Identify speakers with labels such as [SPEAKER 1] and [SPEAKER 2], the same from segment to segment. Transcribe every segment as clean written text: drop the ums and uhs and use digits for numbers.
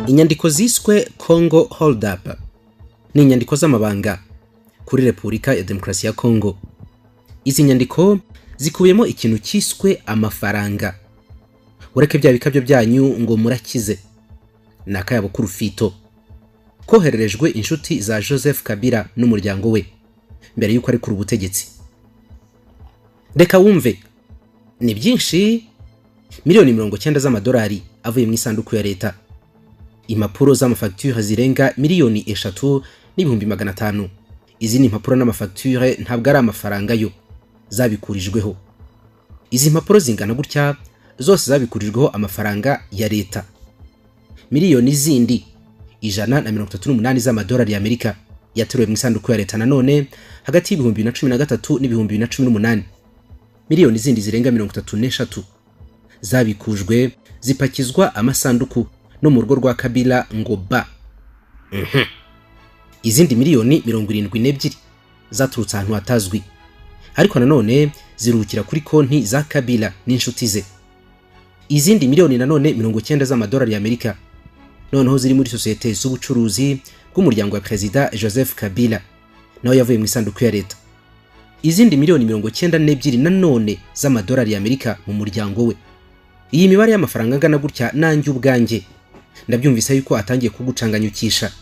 [SPEAKER 1] Inyandiko ziswe Congo Hold Up ni inyandiko z'amabanga kuri Repubulika ya Demokarasi ya Congo. Izi nyandiko zikubiyemo ikintu cyiswe amafaranga. Ureke bya bikabyo byanyu ngo murakize, ni akayabo k'urufito kohererejwe inshuti za Joseph Kabila n'umuryango we mbere y'uko arekura ubutegetsi. Reka wumve, ni byinshi: miliyoni 90 z'amadolari avuye mu isanduku ya leta, impapuro z'amafagitire zirenga 3,500,000. Izi ni impapuro n'amafagitire, ntabwo ari amafaranga yo zabikurijweho. Izi mpapuro zingana gutya zose zabikurijweho amafaranga ya leta. Miliyoni zindi 138 z'amadolari y'Amerika yateruwe mu isanduku ya leta nanone hagati ya 2013 n'ibihumbi 2018. Miliyoni zindi zirenga 33 zabikujwe, zipakizwa amasanduku no mu rugo rwa Kabila ngo ba. Izindi miliyoni 72 zaturutse ahantu hatazwi, ariko nanone ziruhukira kuri konti za Kabila n'inshuti ze. Izindi miliyoni nanone 90 z'amadolari y'Amerika noneho ziri muri sosiyete z'ubucuruzi bw'umuryango wa Perezida Joseph Kabila, nawe yavuye mu isanduku ya leta. Izindi miliyoni 92 nanone z'amadolari y'Amerika mu muryango we. Iyi mibare y'amafaranga angana gutya, nanjye ubwanjye ndabyumvise yuko atangiye kugucanganyukisha.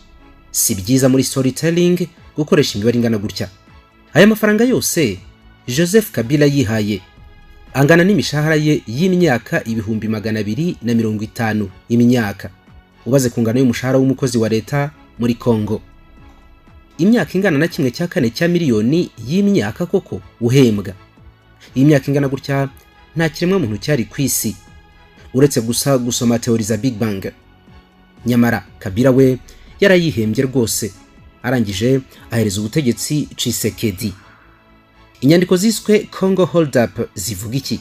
[SPEAKER 1] Si byiza muri storytelling gukoresha imibare ingana gutya. Aya mafaranga yose Joseph Kabila yihaye angana n'imishahara ye y'imyaka 250,000 y'imyaka, ubaze ku ngano y'umushahara w'umukozi wa leta muri Congo. Imyaka ingana na 1/4 cya miliyoni y'imyaka koko uhembwa. Iyi myaka ingana gutya nta kiremwa muntu cyari ku isi, uretse gusa gusoma théorie za Big Bang. Nyamara Kabila we yarayihembye rwose, arangije ahereza ubutegetsi Tshisekedi. Inyandiko ziswe Congo Hold Up zivuga iki?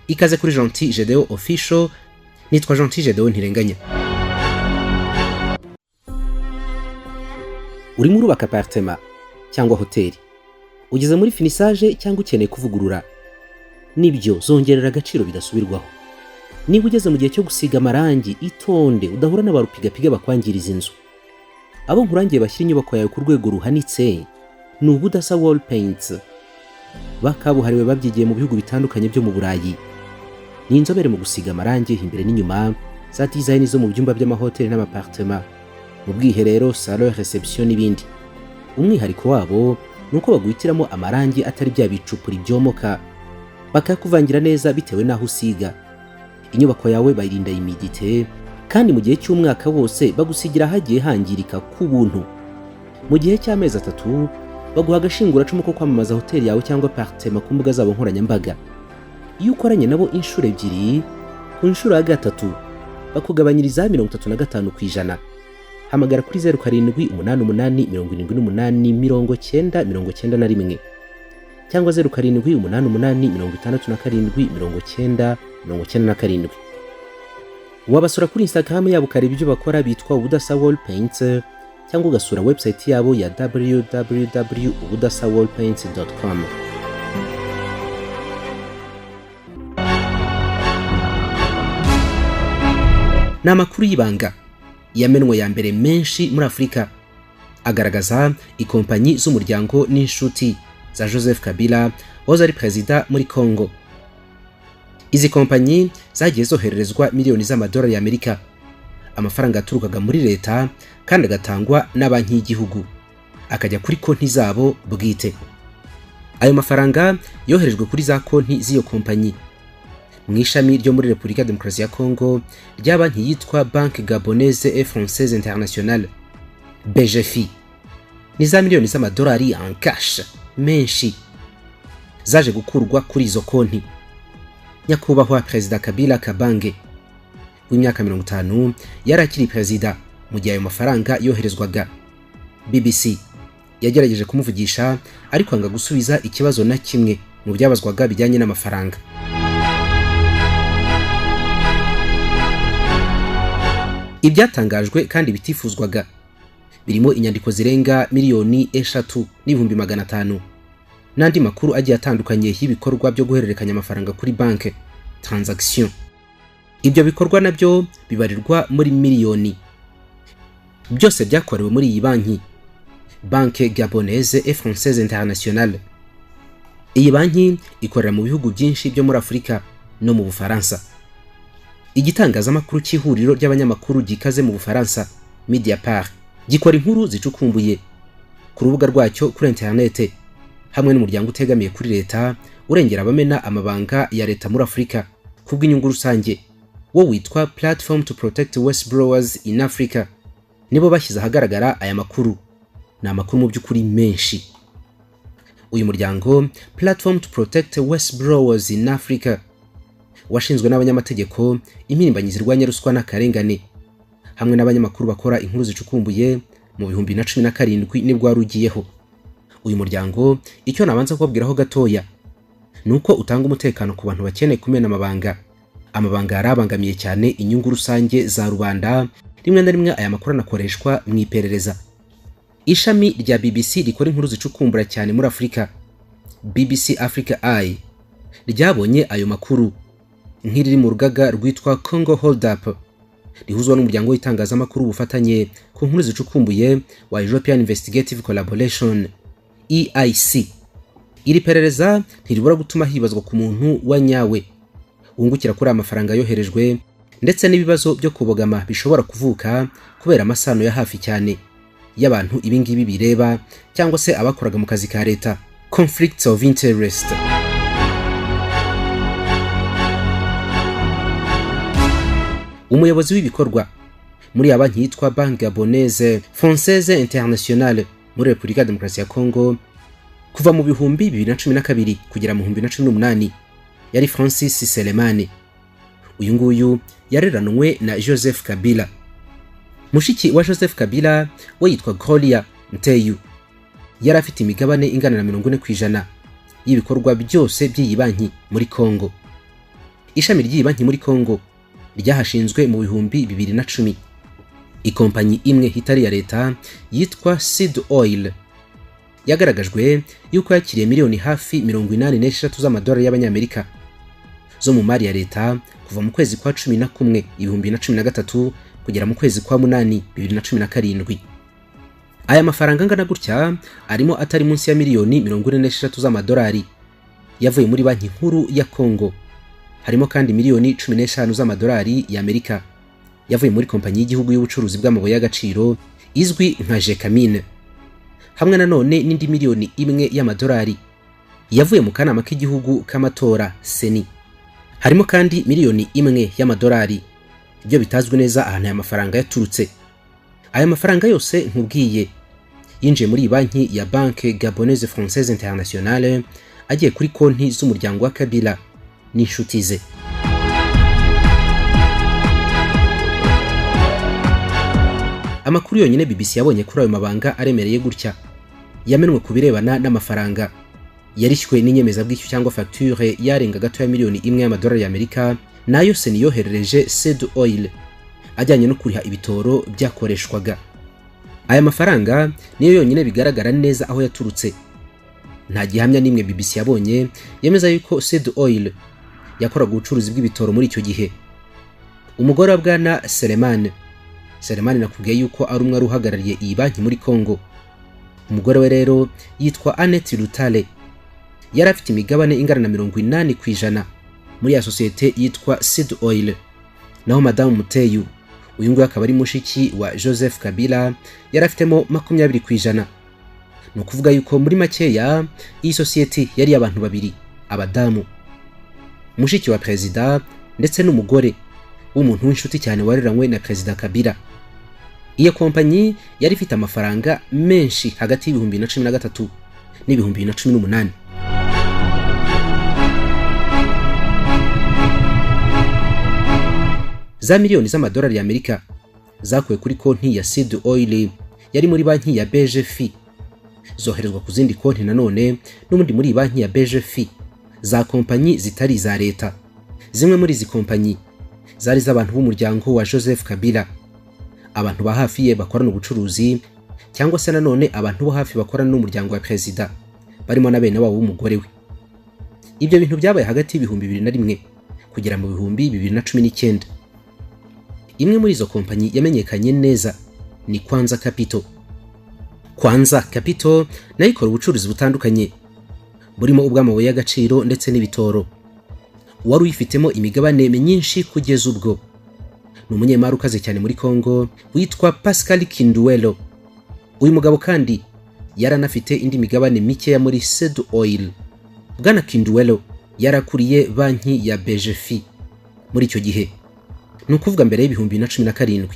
[SPEAKER 1] Ikaze kuri Gentil Gedeo Official, nitwa Gentil Gedeo Ntirenganya. Urimo urubaka apartment cyangwa hoteli, ugeze muri finissage cyangwa ukeneye kuvugurura, nibyo zongerera agaciro bidasubirwaho. Niba ugeze mu gihe cyo gusiga amarangi, itonde udahura n'abarupigapiga bakwangiriza inzu. Abo nkurangiye bashyira inyubako yawe ku rwego ruhanitse ni Ubudasa Wall Paints. Bakabuhariwe, babyigiye mu bihugu bitandukanye byo mu Burayi. Ni inzobere mu gusiga amarangi imbere n'inyuma, za design zo mu byumba by'amahoteli n'amapartema, mu bwiherero, salon reception n'ibindi. Umwihariko wabo ni uko baguhitiramo amarangi atari bya bicupuri byomoka, bakayakuvangira neza bitewe n'aho usiga. Inyubako yawe bayirinda humidité, kandi mu gihe cy'umwaka wose bagusigira ahagiye hangirika ku buntu. Mu gihe cy'amezi 3 baguha agashinguracumu ko kwamamaza hoteli yawe cyangwa apartment ku mbuga zabo nkoranyambaga. Iyo ukoranye nabo inshuro ebyiri, ku nshuro ya gatatu bakugabanyiriza 35%. Hamagara kuri 0788789091 cyangwa 0788679097. Wabasura kuri Instagram yabo ukareba ibyo bakora, bitwa Ubudasa Wall Paints, cyangwa ugasura website yabo ya www.ubudasawallpaints.com. Ni amakuru y'ibanga yamenwe ya mbere menshi muri Afurika, agaragaza ikompanyi z'umuryango n'inshuti za Joseph Kabila wahoze ari perezida muri Congo. Izi kompanyi zagiye zohererezwa miliyoni z'amadolari y'Amerika, amafaranga yaturukaga muri leta kandi agatangwa na banki y'igihugu, akajya kuri konti zabo bwite. Ayo mafaranga yoherejwe kuri za konti z'iyo kompanyi mu ishami ryo muri Repubulika ya Demokarasi ya Congo rya banki yitwa Banque Gabonaise et Française Internationale, BGFI. Ni za miliyoni z'amadolari en cash menshi zaje gukurwa kuri izo konti. Nyakubahwa Perezida Kabila Kabange w'imyaka 50 yari akiri perezida mu gihe ayo mafaranga yoherezwaga. BBC yagerageje kumuvugisha, ariko anga gusubiza ikibazo na kimwe mu byabazwaga bijyanye n'amafaranga. Ibyatangajwe kandi bitifuzwaga birimo inyandiko zirenga 3,500,000 n'andi makuru agiye atandukanye y'ibikorwa byo guhererekanya amafaranga kuri banki, transaction. Ibyo bikorwa nabyo bibarirwa muri miliyoni. Byose byakorewe muri iyi banki, Banque Gabonaise et Française Internationale. Iyi banki ikorera mu bihugu byinshi byo muri Afurika no mu Bufaransa. Igitangazamakuru cy'ihuriro ry'abanyamakuru gikaze mu Bufaransa, Mediapart, gikora inkuru zicukumbuye ku rubuga rwacyo kuri interinete, hamwe n'umuryango utegamiye kuri leta urengera abamena amabanga ya leta muri Afurika kubw'inyungu rusange, wo witwa Platform to Protect Whistleblowers in Africa, nibo bashyize ahagaragara aya makuru. Ni amakuru mu by'ukuri menshi. Uyu muryango Platform to Protect Whistleblowers in Africa washinzwe n'abanyamategeko, impirimbanyi zirwanya ruswa n'akarengane, hamwe n'abanyamakuru bakora inkuru zicukumbuye mu 2017 nibwo warugiyeho. Uyu muryango, icyo nabanza kubabwiraho gatoya nuko utanga umutekano ku bantu bakeneye kumena amabanga. Amabanga yarabangamiye cyane inyungu rusange za rubanda. Rimwe na rimwe aya makuru anakoreshwa mu iperereza. Ishami rya BBC rikora inkuru zicukumbura cyane muri Afurika, BBC Africa Eye, ryabonye ayo makuru nk'iriri mu rugaga rwitwa Congo Hold Up, rihuzwa n'umuryango w'itangazamakuru ubufatanye ku nkuru zicukumbuye wa European Investigative Collaboration, EIC. Iri perereza ntiribura gutuma hibazwa ku muntu wa nyawe wungukira kuri amafaranga yoherejwe, ndetse n'ibibazo byo kubogama bishobora kuvuka kubera amasano ya hafi cyane y'abantu ibingibi bireba, cyangwa se abakoraga mu kazi ka leta, conflicts of interest. Umuyobozi w'ibikorwa muri ya banki yitwa Banque Gabonaise Française Internationale muri Repubulika ya Demokarasi ya Congo kuva mu 2012 kugera mu 2018 yari Francis Selemani. Uyu nguyu yareranwe na Joseph Kabila. Mushiki wa Joseph Kabila we yitwa Gloria Nteyu, yari afite imigabane ingana na 40% y'ibikorwa byose by'iyi banki muri Congo. Ishami ry'iyi banki muri Congo ryahashinzwe mu 2010. Ikompanyi imwe itari ya leta yitwa Seed Oil yagaragajwe yuko yakiriye miliyoni hafi 83 z'amadolari y'abanyamerika zo mu mari ya leta kuva mu kwezi kwa 11 2013 kugera mu kwezi kwa 8 2017. Aya mafaranga angana gutya arimo atari munsi ya miliyoni 43 z'amadolari yavuye muri banki nkuru ya Congo. Harimo kandi miliyoni 15 z'amadolari y'Amerika yavuye muri kompanyi y'igihugu y'ubucuruzi bw'amabuye y'agaciro izwi nka Gécamines, hamwe nanone n'indi miliyoni 1 y'amadolari yavuye mu kanama k'igihugu k'amatora CENI. Harimo kandi miliyoni 1 y'amadolari ibyo bitazwi neza ahantu aya mafaranga yaturutse. Aya mafaranga yose nkubwiye yinjiye muri banki ya Banque Gabonaise Française Internationale agiye kuri konti z'umuryango wa Kabila n'inshuti ze. Amakuru yonyine BBC yabonye kuri ayo mabanga aremereye gutya yamenwe ku birebana n'amafaranga yarishywe n'inyemezabwishyu cyangwa facture yarenga gato ya miliyoni 1 y'amadolari y'Amerika, nayo CENI yoherereje Seed Oil ajyanye no kuriha ibitoro byakoreshwaga. Aya mafaranga niyo yonyine bigaragara neza aho yaturutse. Nta gihamya n'imwe BBC yabonye yemeza yuko Seed Oil yakoraga ubucuruzi bw'ibitoro muri icyo gihe. Umugore wa Bwana Selemani, Selemani nakubwiye yuko ari umwe uhagarariye iyi banki muri Congo. Umugore we rero yitwa Annette Lutale, yari afite imigabane ingana na 80% muri ya sosiyete yitwa Seed Oil. Naho Madamu Muteyu, uyu nguyu akaba ari mushiki wa Joseph Kabila, yari afitemo 20%. Ni ukuvuga yuko muri makeya iyi sosiyete yari abantu babiri, abadamu, mushiki wa perezida ndetse n'umugore w'umuntu w'inshuti cyane wareranywe na Perezida Kabila. Iyo kompanyi yari ifite amafaranga menshi hagati y'ibihumbi 2013 n'ibihumbi 2018. Za miliyoni z'amadolari y'Amerika zakuwe kuri konti ya Seed Oil yari muri banki ya BGF zoherezwa ku zindi konti nanone n'ubundi muri banki ya BGF za kompanyi zitari za leta. Zimwe muri izi kompanyi zari z'abantu b'umuryango wa Joseph Kabila, abantu ba hafi ye bakorana ubucuruzi, cyangwa se nanone abantu bo hafi bakorana n'umuryango wa perezida barimo na bene wabo w'umugore we. Ibyo bintu byabaye hagati y'ibihumbi 2001 kugera mu 2019. Imwe muri izo kompanyi yamenyekanye neza ni Kwanza Capital. Kwanza Capital nayo ikora ubucuruzi butandukanye burimo ubw'amabuye y'agaciro ndetse n'ibitoro. Uwari uyifitemo imigabane myinshi kugeza ubwo ni umunyemari ukaze cyane muri Congo witwa Pascal Kinduelo. Uyu mugabo kandi yaranafite indi migabane mikeya muri Sed Oil. Bwana Kinduelo yarakuriye banki ya BGFI muri icyo gihe, ni ukuvuga mbere y'2017.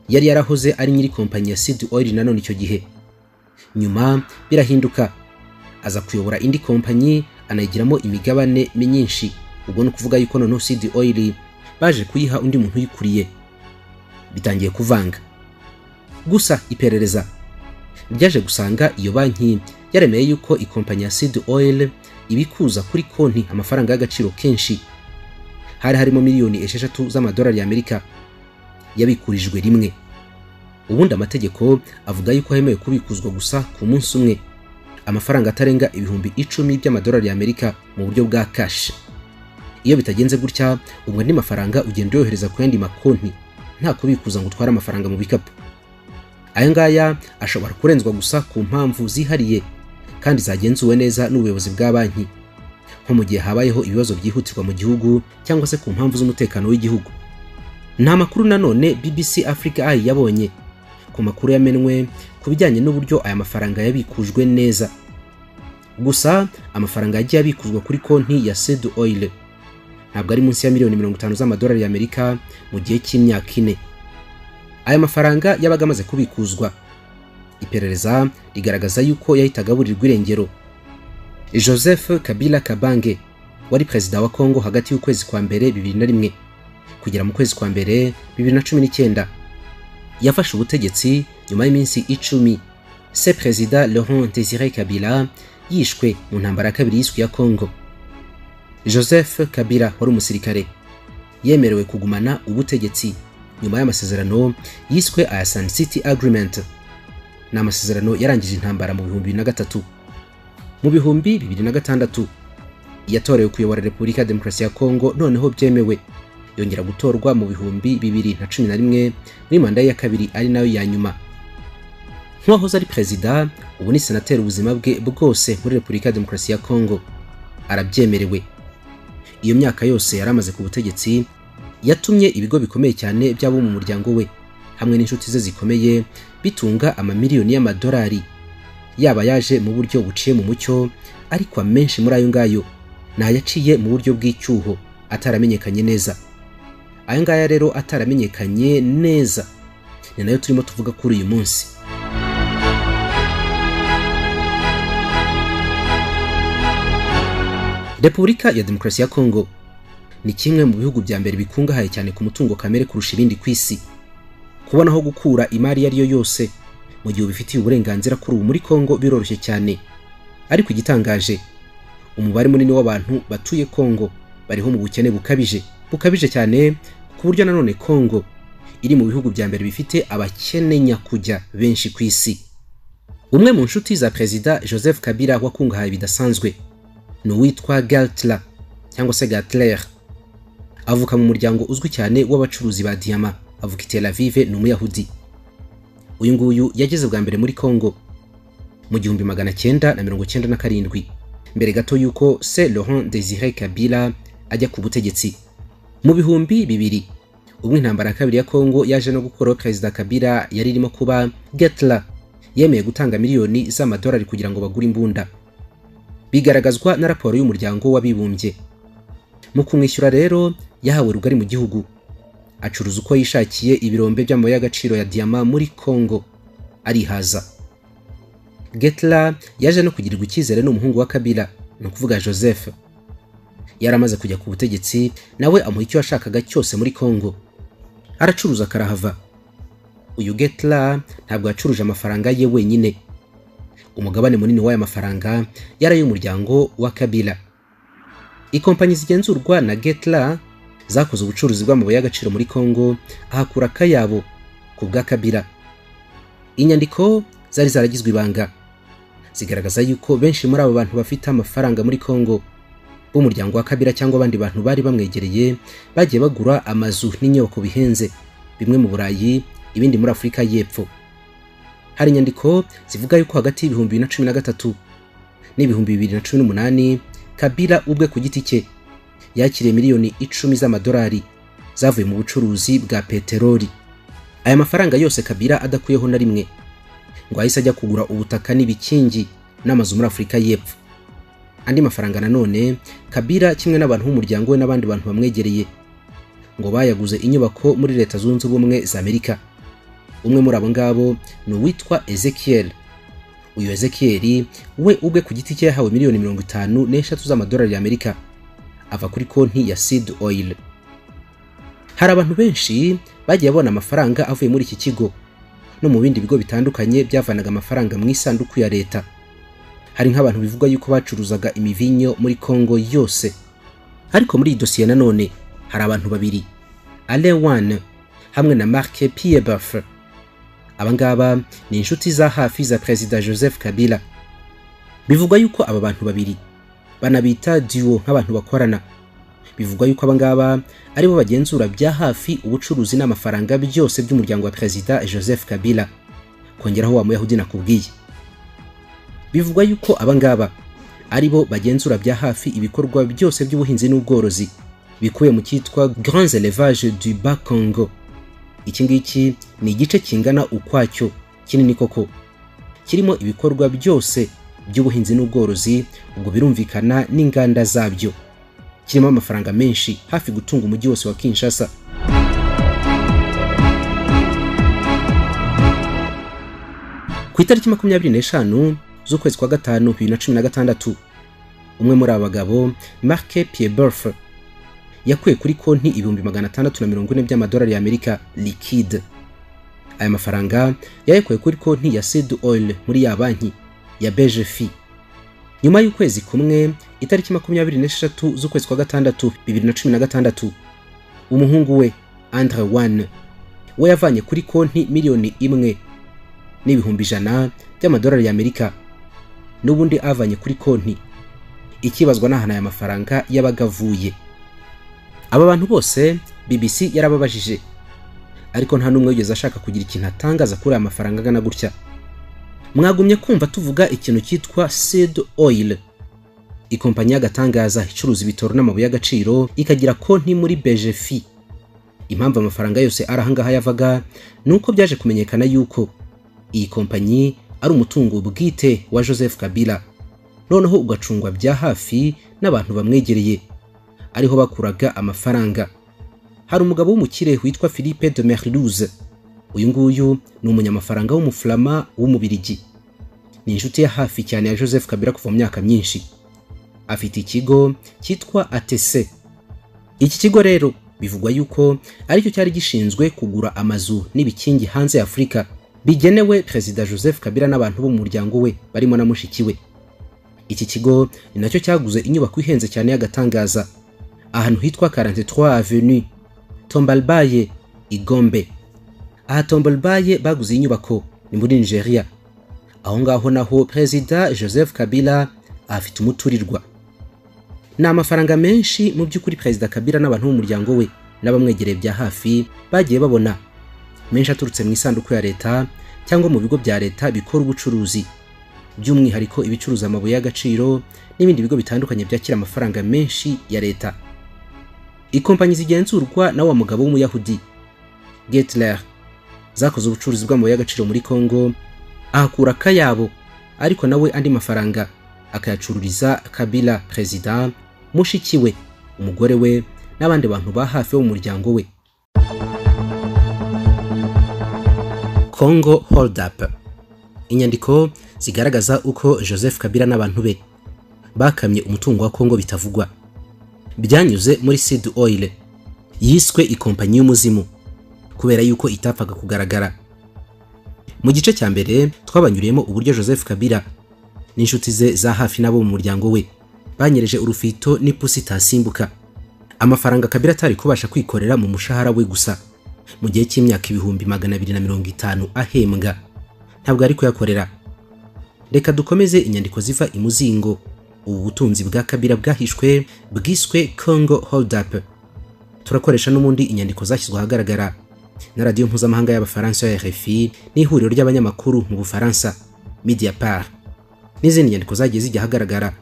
[SPEAKER 1] Yari yarahoze ari nyiri kompanyi ya Seed Oil nanone icyo gihe. Nyuma birahinduka, aza kuyobora indi kompanyi anayigiramo imigabane myinshi. Ubwo ni ukuvuga yuko noneho Seed Oil baje kuyiha undi muntu uyikuriye, bitangiye kuvanga. Gusa iperereza ryaje gusanga iyo banki yaremeye yuko ikompanyi ya Seed Oil ibikuza kuri konti amafaranga y'agaciro kenshi. Hari harimo 6 miliyoni z'amadolari y'Amerika yabikurijwe rimwe. Ubundi amategeko avuga yuko hemewe kubikuzwa gusa ku munsi umwe amafaranga atarenga 10,000 by'amadolari y'Amerika mu buryo bwa cash. Iyo bitagenze gutya, ubwo andi mafaranga ugenda uyohereza ku yandi makonti, nta kubikuza ngo utware amafaranga mu bikapu. Aya ngaya ashobora kurenzwa gusa ku mpamvu zihariye kandi zagenzuwe neza n'ubuyobozi bwa banki, nko mu gihe habayeho ibibazo byihutirwa mu gihugu cyangwa se ku mpamvu z'umutekano w'igihugu. Nta makuru nanone BBC Africa Eye yabonye ku makuru yamenwe ku bijyanye n'uburyo aya mafaranga yabikujwe neza. Gusa amafaranga yagiye abikuzwa kuri konti ya Seed Oil ntabwo ari munsi ya 50 miliyoni z'amadolari y'Amerika mu gihe cy'imyaka 4. Aya mafaranga yabaga amaze kubikuzwa, iperereza rigaragaza yuko yahitaga aburirwa irengero. Joseph Kabila Kabange wari perezida wa Congo hagati y'ukwezi kwa mbere 2001 kugera mu kwezi kwa mbere 2019, yafashe ubutegetsi nyuma y'iminsi 10 se perezida Laurent Desire Kabila yishwe mu ntambara ya kabiri yiswe ya Congo. Joseph Kabila wari umusirikare yemerewe kugumana ubutegetsi nyuma y'amasezerano yiswe aya Sun City Agreement. Ni amasezerano yarangije intambara mu 2003. Mu 2006 yatorewe kuyobora Repubulika ya Demokarasi ya Kongo noneho byemewe, yongera gutorwa mu 2011 muri manda ye ya kabiri ari nayo ya nyuma. Nk'uwahoze ari perezida, ubu ni senateri ubuzima bwe bwose muri Repubulika ya Demokarasi ya Kongo, arabyemerewe. Iyo myaka yose yari amaze ku butegetsi yatumye ibigo bikomeye cyane by'abo mu muryango we hamwe n'inshuti ze zikomeye bitunga amamiliyoni y'amadolari, yaba yaje mu buryo buciye mu mucyo, ariko amenshi muri ayo ngayo ni ayaciye mu buryo bw'icyuho ataramenyekanye neza. Aya ngaya rero ataramenyekanye neza ni nayo turimo tuvuga kuri uyu munsi. Repubulika ya Demokarasi ya Kongo ni kimwe mu bihugu bya mbere bikungahaye cyane ku mutungo kamere kurusha ibindi ku isi. Kubona aho gukura imari iyo ari yo yose mu gihe ubifitiye uburenganzira kuri ubu muri Kongo biroroshye cyane. Ariko igitangaje, umubare munini w'abantu batuye Kongo bariho mu bukene bukabije, bukabije cyane, ku buryo nanone Kongo iri mu bihugu bya mbere bifite abakene nyakujya benshi ku isi. Umwe mu nshuti za perezida Joseph Kabila wakungahaye bidasanzwe ni uwitwa Galtla cyangwa se Gatler. Avuka mu muryango uzwi cyane w'abacuruzi ba diyama, avuka i Tel Aviv, ni umuyahudi. Uyu nguyu yageze bwa mbere muri Kongo mu 1997, mbere gato yuko se Laurent Desire Kabila ajya ku butegetsi. Mu 2000 ubwo intambara ya kabiri ya Kongo yaje no gukuraho perezida Kabila yari irimo kuba, Gatler yemeye gutanga miliyoni z'amadolari kugira ngo bagure imbunda. Bigaragazwa na raporo y'umuryango w'abibumbye. Mu kumwishyura rero yahawe rugari mu gihugu, acuruza uko yishakiye ibirombe by'amabuye y'agaciro ya diyama muri Kongo, arihaza. Getla yaje no kugirirwa icyizere n'umuhungu wa Kabila, ni ukuvuga Joseph. Yari amaze kujya ku butegetsi, nawe amuha icyo yashakaga cyose muri Kongo, aracuruza karahava. Uyu Getla ntabwo yacuruje amafaranga ye wenyine, umugabane munini w'aya mafaranga yari ay'umuryango wa Kabila. Ikompanyi zigenzurwa na Getla zakoze ubucuruzi bw'amabuye y'agaciro muri Kongo, ahakura akayabo ku bwa Kabila. Inyandiko zari zaragizwe ibanga zigaragaza yuko benshi muri abo bantu bafite amafaranga muri Kongo b'umuryango wa Kabila cyangwa abandi bantu bari bamwegereye bagiye bagura amazu n'inyubako bihenze, bimwe mu Burayi, ibindi muri Afurika y'Epfo. Hari inyandiko zivuga yuko hagati y'ibihumbi 2013 n'ibihumbi 2018 Kabila ubwe ku giti cye yakiriye miliyoni 10 z'amadolari zavuye mu bucuruzi bwa peteroli. Aya mafaranga yose Kabila adakuyeho na rimwe ngo ahise ajya kugura ubutaka n'ibikingi n'amazu muri Afurika y'Epfo. Andi mafaranga nanone Kabila kimwe n'abantu b'umuryango we n'abandi bantu bamwegereye ngo bayaguze inyubako muri Leta Zunze Ubumwe za Amerika. Umwe muri abo ngabo ni uwitwa Ezekiel. Uyu Ezekiel we ubwe ku giti cye yahawe miliyoni 53 z'amadolari y'Amerika ava kuri konti ya Seed Oil. Hari abantu benshi bagiye babona amafaranga avuye muri iki kigo no mu bindi bigo bitandukanye byavanaga amafaranga mu isanduku ya leta. Hari nk'abantu bivugwa yuko bacuruzaga imivinyo muri Kongo yose. Ariko muri iyi dosiye nanone hari abantu babiri, Alain Wan hamwe na Marc Piedboeuf. Aba ngaba ni inshuti za hafi za Perezida Joseph Kabila. Bivugwa yuko aba bantu babiri banabita duo nk'abantu bakorana. Bivugwa yuko aba ngaba aribo bagenzura bya hafi ubucuruzi n'amafaranga byose by'umuryango wa Perezida Joseph Kabila, kongeraho wa Muyahudi nakubwiye. Bivugwa yuko aba ngaba aribo bagenzura bya hafi ibikorwa byose by'ubuhinzi n'ubworozi bikuye mu cyitwa Grands Élevages du Bas-Congo. Iki ngiki ni igice kingana ukwacyo kinini koko, kirimo ibikorwa byose by'ubuhinzi n'ubworozi, ubwo birumvikana n'inganda zabyo. Kirimo amafaranga menshi hafi gutunga umujyi wose wa Kinshasa. Ku itariki 25 z'ukwezi kwa gatanu 2016, umwe muri aba bagabo Marc Piedboeuf yakuye kuri konti 640 by'amadolari y'Amerika liquide. Aya mafaranga yayakuye kuri konti ya Seed Oil muri ya banki ya BGFI. Nyuma y'ukwezi kumwe, itariki 23 z'ukwezi kwa gatandatu 2016, umuhungu we Andre Wan we yavanye kuri konti miliyoni 1,100,000 by'amadolari y'Amerika, n'ubundi avanye kuri konti. Ikibazwa n'ahana aya mafaranga yabagavuye. Aba bantu bose BBC yarababajije, ariko nta n'umwe wigeze ashaka kugira ikintu atangaza kuri aya mafaranga angana gutya. Mwagumye kumva tuvuga ikintu cyitwa Seed Oil, ikompanyi y'agatangaza icuruza ibitoro n'amabuye y'agaciro, ikagira konti muri BGFI. Impamvu amafaranga yose ari ahangaha yavaga nuko byaje kumenyekana yuko iyi kompanyi ari umutungo bwite wa Joseph Kabila, noneho ugacungwa bya hafi n'abantu bamwegereye, ariho bakuraga amafaranga. Hari umugabo w'umukire witwa Philippe de Merluze. Uyu nguyu ni umunyamafaranga w'umuflama w'umubirigi. Ni inshuti ya hafi cyane ya Joseph Kabila kuva mu myaka myinshi. Afite ikigo cyitwa ATC. Iki kigo rero bivugwa yuko aricyo cyari gishinzwe kugura amazu n'ibikingi hanze ya Afurika bigenewe Perezida Joseph Kabila n'abantu bo mu muryango we barimo na mushiki we. Iki kigo ni nacyo cyaguze inyubako ihenze cyane y'agatangaza ahantu hitwa 43 Avenue Tombalbaye Igombe. Aha Tombalbaye baguze inyubako ni muri Nigeria. Aho ngaho naho Perezida Joseph Kabila afite umuturirwa. Ni amafaranga menshi mu by'ukuri Perezida Kabila n'abantu b'umuryango we n'abamwegereye bya hafi bagiye babona, menshi aturutse mu isanduku ya leta cyangwa mu bigo bya leta bikora ubucuruzi, by'umwihariko ibicuruza amabuye y'agaciro n'ibindi bigo bitandukanye byakira amafaranga menshi ya leta. Ikompanyi zigenzurwa na wa mugabo w'umuyahudi Getler zakoze ubucuruzi bw'amabuye y'agaciro muri Kongo, ahakura akayabo, ariko nawe andi mafaranga akayacururiza Kabila Perezida, mushiki we, umugore we n'abandi bantu ba hafi bo mu muryango we. Congo Hold Up. Inyandiko zigaragaza uko Joseph Kabila n'abantu be bakamye umutungo wa Kongo bitavugwa. Byanyuze muri Seed Oil yiswe ikompanyi y'umuzimu kubera yuko itapfaga kugaragara. Mu gice cya mbere twabanyuriyemo uburyo Joseph Kabila n'inshuti ze za hafi nabo mu muryango we banyereje urufito n'ipusi itasimbuka. Amafaranga Kabila atari kubasha kwikorera mu mushahara we gusa mu gihe cy'imyaka 250 ahembwa ntabwo ari kuyakorera. Reka dukomeze inyandiko ziva imuzingo. Ubu butunzi bwa Kabila bwahishwe bwiswe Congo Hold Up. Turakoresha n'ubundi inyandiko zashyizwe ahagaragara Na radiyo mpuzamahanga y'Abafaransa ya RFI n'ihuriro ry'abanyamakuru mu Bufaransa Mediapart n'izindi nyandiko zagiye zijya ahagaragara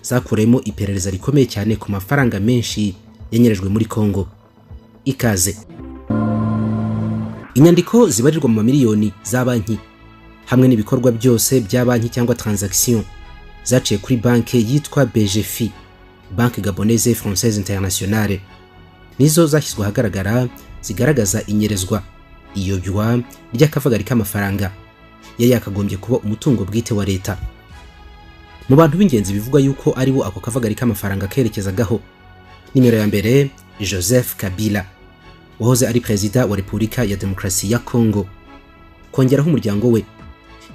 [SPEAKER 1] zakuremo iperereza rikomeye cyane ku mafaranga menshi yanyerejwe muri Kongo. Ikaze. Inyandiko zibarirwa mu mamiliyoni za banki hamwe n'ibikorwa byose bya banki cyangwa transaction zaciye kuri banki yitwa BGFI, Banque Gabonaise Française Internationale, nizo zashyizwe ahagaragara zigaragaza inyerezwa, iyobywa ry'akavagari k'amafaranga yari yakagombye kuba umutungo bwite wa leta. Mu bantu b'ingenzi bivugwa yuko aribo ako kavagari k'amafaranga kerekezagaho, nimero ya mbere Joseph Kabila wahoze ari perezida wa Repubulika ya Demokarasi ya Kongo, kongeraho umuryango we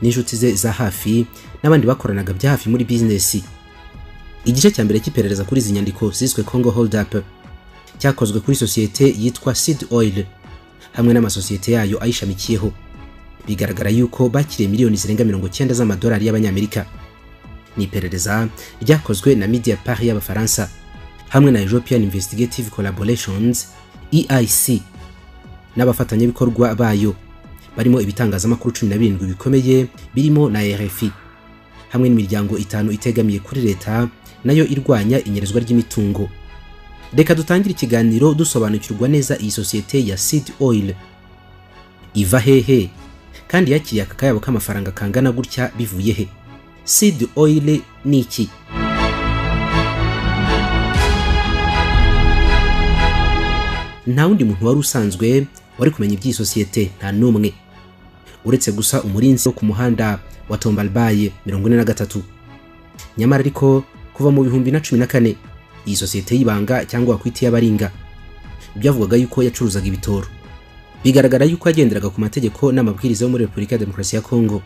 [SPEAKER 1] n'inshuti ze za hafi n'abandi bakoranaga bya hafi muri bizinesi. Igice cya mbere cy'iperereza kuri izi nyandiko ziswe Congo Hold Up cyakozwe kuri sosiyete yitwa Seed Oil hamwe n'amasosiyete yayo ayishamikiyeho. Bigaragara yuko bakiriye miliyoni zirenga 90 z'amadolari y'Abanyamerika. Ni iperereza ryakozwe na Mediapart y'Abafaransa hamwe na European Investigative Collaborations EIC n'abafatanyabikorwa bayo barimo ibitangazamakuru 17 bikomeye birimo na RFI hamwe n'imiryango 5 itegamiye kuri leta nayo irwanya inyerezwa ry'imitungo. Reka dutangire ikiganiro dusobanukirwa neza iyi sosiyete ya Seed Oil iva hehe kandi yakiriye aka kayabo k'amafaranga kangana gutya bivuye he? Seed Oil ni iki? Nta wundi muntu wari usanzwe wari kumenya iby'iyi sosiyete, nta n'umwe uretse gusa umurinzi wo ku muhanda wa Tombalbaye 43. Nyamara ariko kuva mu 2014 iyi sosiyete y'ibanga cyangwa wakwita y'abaringa byavugaga yuko yacuruzaga ibitoro. Bigaragara yuko yagenderaga ku mategeko n'amabwiriza yo muri Repubulika ya Demokarasi ya Kongo.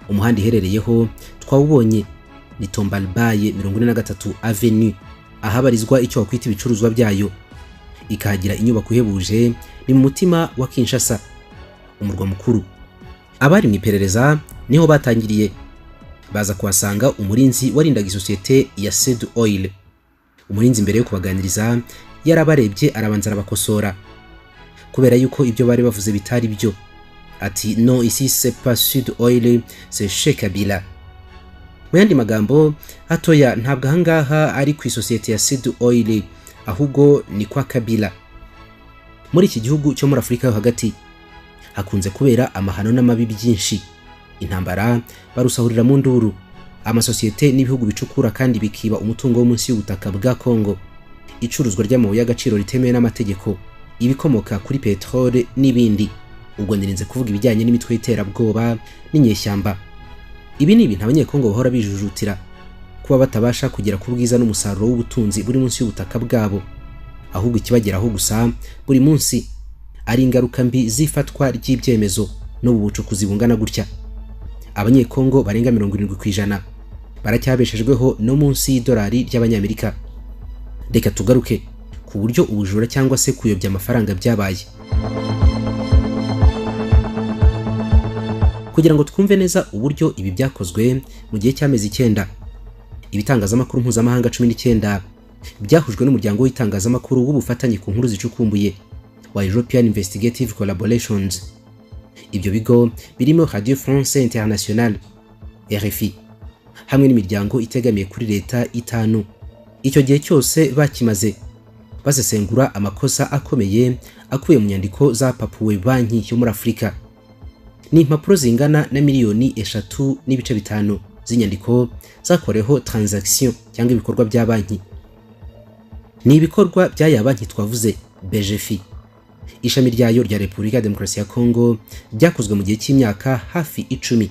[SPEAKER 1] Umuhanda iherereyeho twawubonye ni Tombalbaye 43 Avenue, ahabarizwa icyo wakwita ibicuruzwa byayo, ikahagira inyubako ihebuje ni mu mutima wa Kinshasa, umurwa mukuru. Abari mu iperereza niho batangiriye, baza kuhasanga umurinzi warindaga isosiyete ya Seed Oil. Umurinzi mbere yo kubaganiriza yarabarebye arabanza arabakosora kubera yuko ibyo bari bavuze bitari byo. Ati non, ici c'est pas Seed Oil, c'est chez Kabila. Mu yandi magambo atoya, ntabwo ahangaha ari ku isosiyete ya Seed Oil, ahubwo ni kwa Kabila. Muri iki gihugu cyo muri Afurika yo hagati hakunze kubera amahano n'amabi byinshi, intambara barusahurira mu nduru, amasosiyete n'ibihugu bicukura kandi bikiba umutungo wo munsi y'ubutaka bwa Kongo, icuruzwa ry'amabuye y'agaciro ritemewe n'amategeko, ibikomoka kuri peterole n'ibindi. Ubwo nirinze kuvuga ibijyanye n'imitwe y'iterabwoba n'inyeshyamba. Ibi ni ibintu Abanyekongo bahora bijujutira kuba batabasha kugera ku bwiza n'umusaruro w'ubutunzi buri munsi y'ubutaka bwabo, ahubwo ikibageraho gusa buri munsi ari ingaruka mbi z'ifatwa ry'ibyemezo n'ubu bucukuzi bungana gutya. Abanyekongo barenga 70% baracyabeshejweho no munsi y'idolari ry'Abanyamerika. Reka tugaruke ku buryo ubujura cyangwa se kuyobya amafaranga byabaye. Kugira ngo twumve neza uburyo ibi byakozwe mu gihe cy'amezi 9, ibitangazamakuru mpuzamahanga 19 byahujwe n'umuryango w'itangazamakuru w'ubufatanye ku nkuru zicukumbuye wa European Investigative Collaborations. Ibyo bigo birimo Radio France Internationale RFI hamwe n'imiryango itegamiye kuri leta 5. Icyo gihe cyose bakimaze basesengura amakosa akomeye akuye mu nyandiko zapapuwe banki yo muri Afurika. Ni impapuro zingana na miliyoni 3.5 z'inyandiko zakoreho transaction cyangwa ibikorwa bya banki. Ni ibikorwa by'aya banki twavuze BGFI, ishami ryayo rya Repubulika ya Demokarasi ya Kongo, byakozwe mu gihe cy'imyaka hafi 10,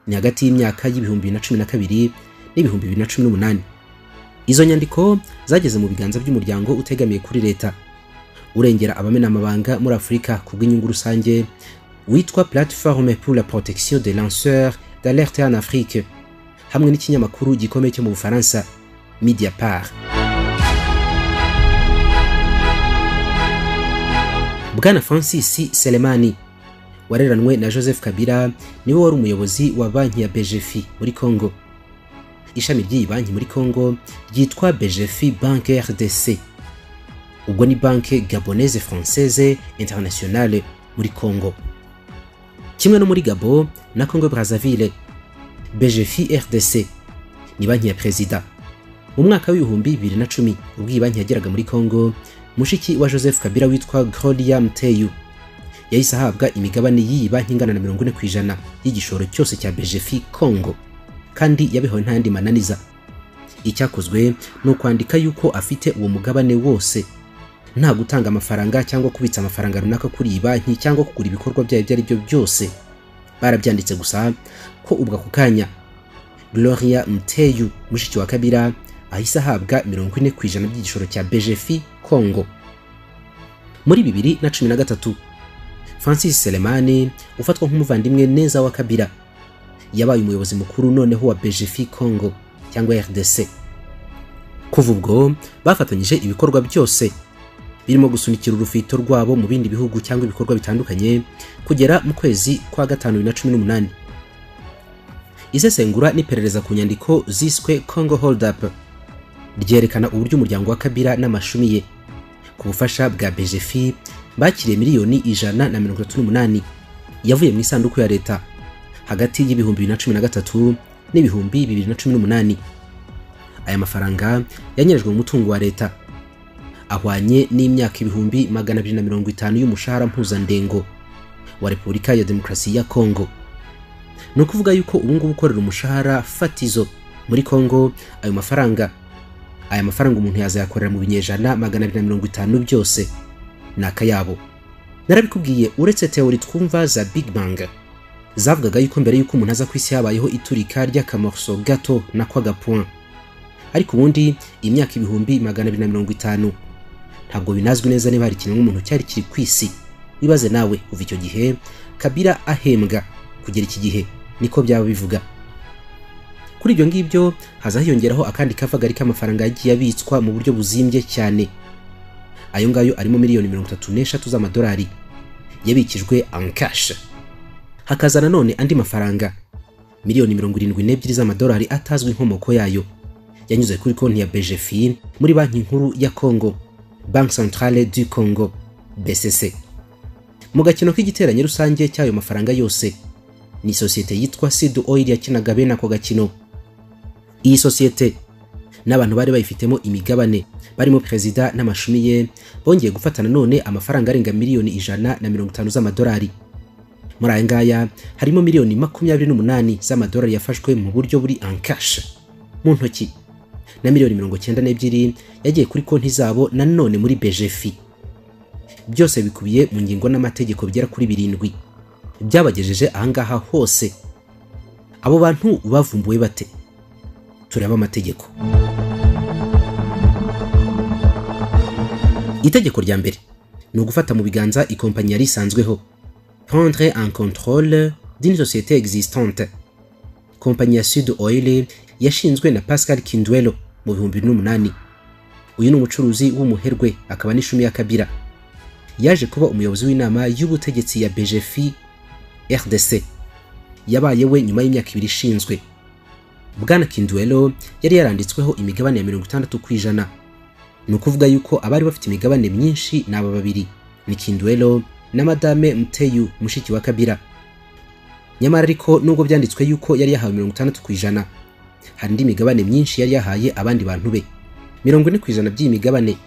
[SPEAKER 1] ni hagati y'imyaka y'2012 n'2018. Izo nyandiko zageze mu biganza by'umuryango utegamiye kuri leta urengera abamena amabanga muri Afurika ku bw'inyungu rusange witwa Plateforme pour la protection des lanceurs d'alerte en Afrique, hamwe n'ikinyamakuru gikomeye cyo mu Bufaransa Mediapart. Bwana Francis Selemani wareranwe na Joseph Kabila niwe wari umuyobozi wa banki ya BGFI muri Kongo. Ishami ry'iyi banki muri Kongo ryitwa BGFI Bank RDC. Ubwo ni Banque Gabonaise Française Internationale muri Congo. Kimwe no muri Gabon na Congo Brazzaville, BGFI RDC ni banki ya perezida. Mu mwaka w'2010, ubwo iyi banki yageraga muri Congo, mushiki wa Joseph Kabila witwa Gloria Mteyu yahise ahabwa imigabane y'iyi banki ingana na 40% y'igishoro cyose cya BGFI Congo, kandi yabihawe nta yandi mananiza. Icyakozwe ni ukwandika yuko afite uwo mugabane wose, nta gutanga amafaranga cyangwa kubitsa amafaranga runaka kuri iyi banki cyangwa kugura ibikorwa byayo ibyo ari byo byose. Barabyanditse gusa ko ubwo ako kanya Gloria Mteyu, mushiki wa Kabila, ahise ahabwa 40% by'igishoro cya BGFI Congo. Muri 2013, Francis Selemani, ufatwa nk'umuvandimwe neza wa Kabila, yabaye umuyobozi mukuru noneho wa BGFI Congo cyangwa RDC. Kuva ubwo bafatanyije ibikorwa byose birimo gusunikira urufito rwabo mu bindi bihugu cyangwa ibikorwa bitandukanye kugera mu kwezi kwa gatanu 2018. Isesengura n'iperereza ku nyandiko ziswe Congo Hold Up ryerekana uburyo umuryango wa Kabila n'amashumi ye, ku bufasha bwa BGFI, bakiriye miliyoni 138 yavuye mu isanduku ya leta hagati y'2013 n'2018. Aya mafaranga yanyerejwe mu mutungo wa leta ahwanye n'imyaka 250,000 y'umushahara mpuzandengo wa Repubulika ya Demokarasi ya Congo. Ni ukuvuga yuko ubu ngubu ukorera umushahara fatizo muri Congo, aya mafaranga umuntu yazayakorera mu binyejana 250 byose ni akayabo. Narabikubwiye, uretse théorie twumva za Big Bang zavugaga yuko mbere yuko umuntu aza ku isi habayeho iturika ry'akamorceau gato nako agapoint, ariko ubundi imyaka 250,000 ntabwo binazwi neza niba hari ikiremwamuntu cyari kiri ku isi. Wibaze nawe, kuva icyo gihe Kabila ahembwa kugera iki gihe, niko byaba bivuga. Kuri ibyo ngibyo haza hiyongeraho akandi kavagari k'amafaranga yagiye abitswa mu buryo buzimbye cyane. Ayo ngayo arimo miliyoni 33 z'amadolari yabikijwe en cash, hakaza nanone andi mafaranga miliyoni 72 z'amadolari atazwi inkomoko yayo yanyuze kuri konti ya BGFI muri Banki Nkuru ya Congo, Banque Centrale du Congo, BCC. Mu gakino k'igiteranyo rusange cy'ayo mafaranga yose, ni sosiyete yitwa Sid Oil yakinaga bene ako gakino. Iyi sosiyete n'abantu bari bayifitemo imigabane barimo perezida n'amashumi ye bongeye gufata nanone amafaranga arenga miliyoni 150 z'amadolari. Muri aya ngaya harimo miliyoni 28 z'amadolari yafashwe mu buryo buri en cash, mu ntoki, na miliyoni 92 yagiye kuri konti zabo nanone muri BGFI. Byose bikubiye mu ngingo n'amategeko bigera kuri birindwi byabagejeje ahangaha hose. Abo bantu bavumbuwe bate? Tureba amategeko. Itegeko rya mbere ni ugufata mu biganza ikompanyi yari isanzweho, prendre en contrôle d'une société existante. Kompanyi ya Sud Oil yashinzwe na Pascal Kindwelo mu 2008. Uyu ni umucuruzi w'umuherwe akaba n'ishumi ya Kabila. Yaje kuba umuyobozi w'inama y'ubutegetsi ya BGFI RDC. Yabaye we nyuma y'imyaka 2 ishinzwe. Bwana Kindwelo yari yaranditsweho imigabane ya 60%. Ni ukuvuga yuko abari bafite imigabane myinshi ni aba babiri, ni Kindwelo na Madame Mteyu, mushiki wa Kabila. Nyamara ariko nubwo byanditswe yuko yari yahawe 60%, hari indi migabane myinshi yari yahaye abandi bantu be. 40% by'iyi migabane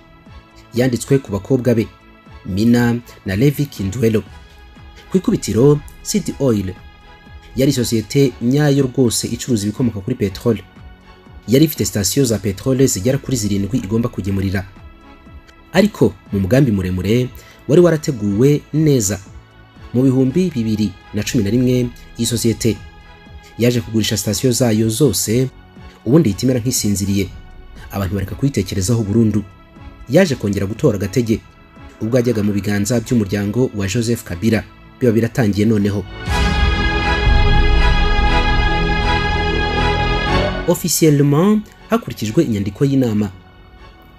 [SPEAKER 1] yanditswe ku bakobwa be, Mina na Levi Kindwelo. Ku ikubitiro, City Oil yari sosiyete nyayo rwose icuruza ibikomoka kuri peteroli. Yari ifite sitasiyo za peteroli zigera kuri zirindwi igomba kugemurira. Ariko mu mugambi muremure wari warateguwe neza, mu 2011 iyi sosiyete yaje kugurisha sitasiyo zayo zose, ubundi ihita imera nk'isinziriye, abantu bareka kuyitekerezaho burundu. Yaje kongera gutora agatege ubwo yajyaga mu biganza by'umuryango wa Joseph Kabila, biba biratangiye noneho. Officiellement, hakurikijwe inyandiko y'inama,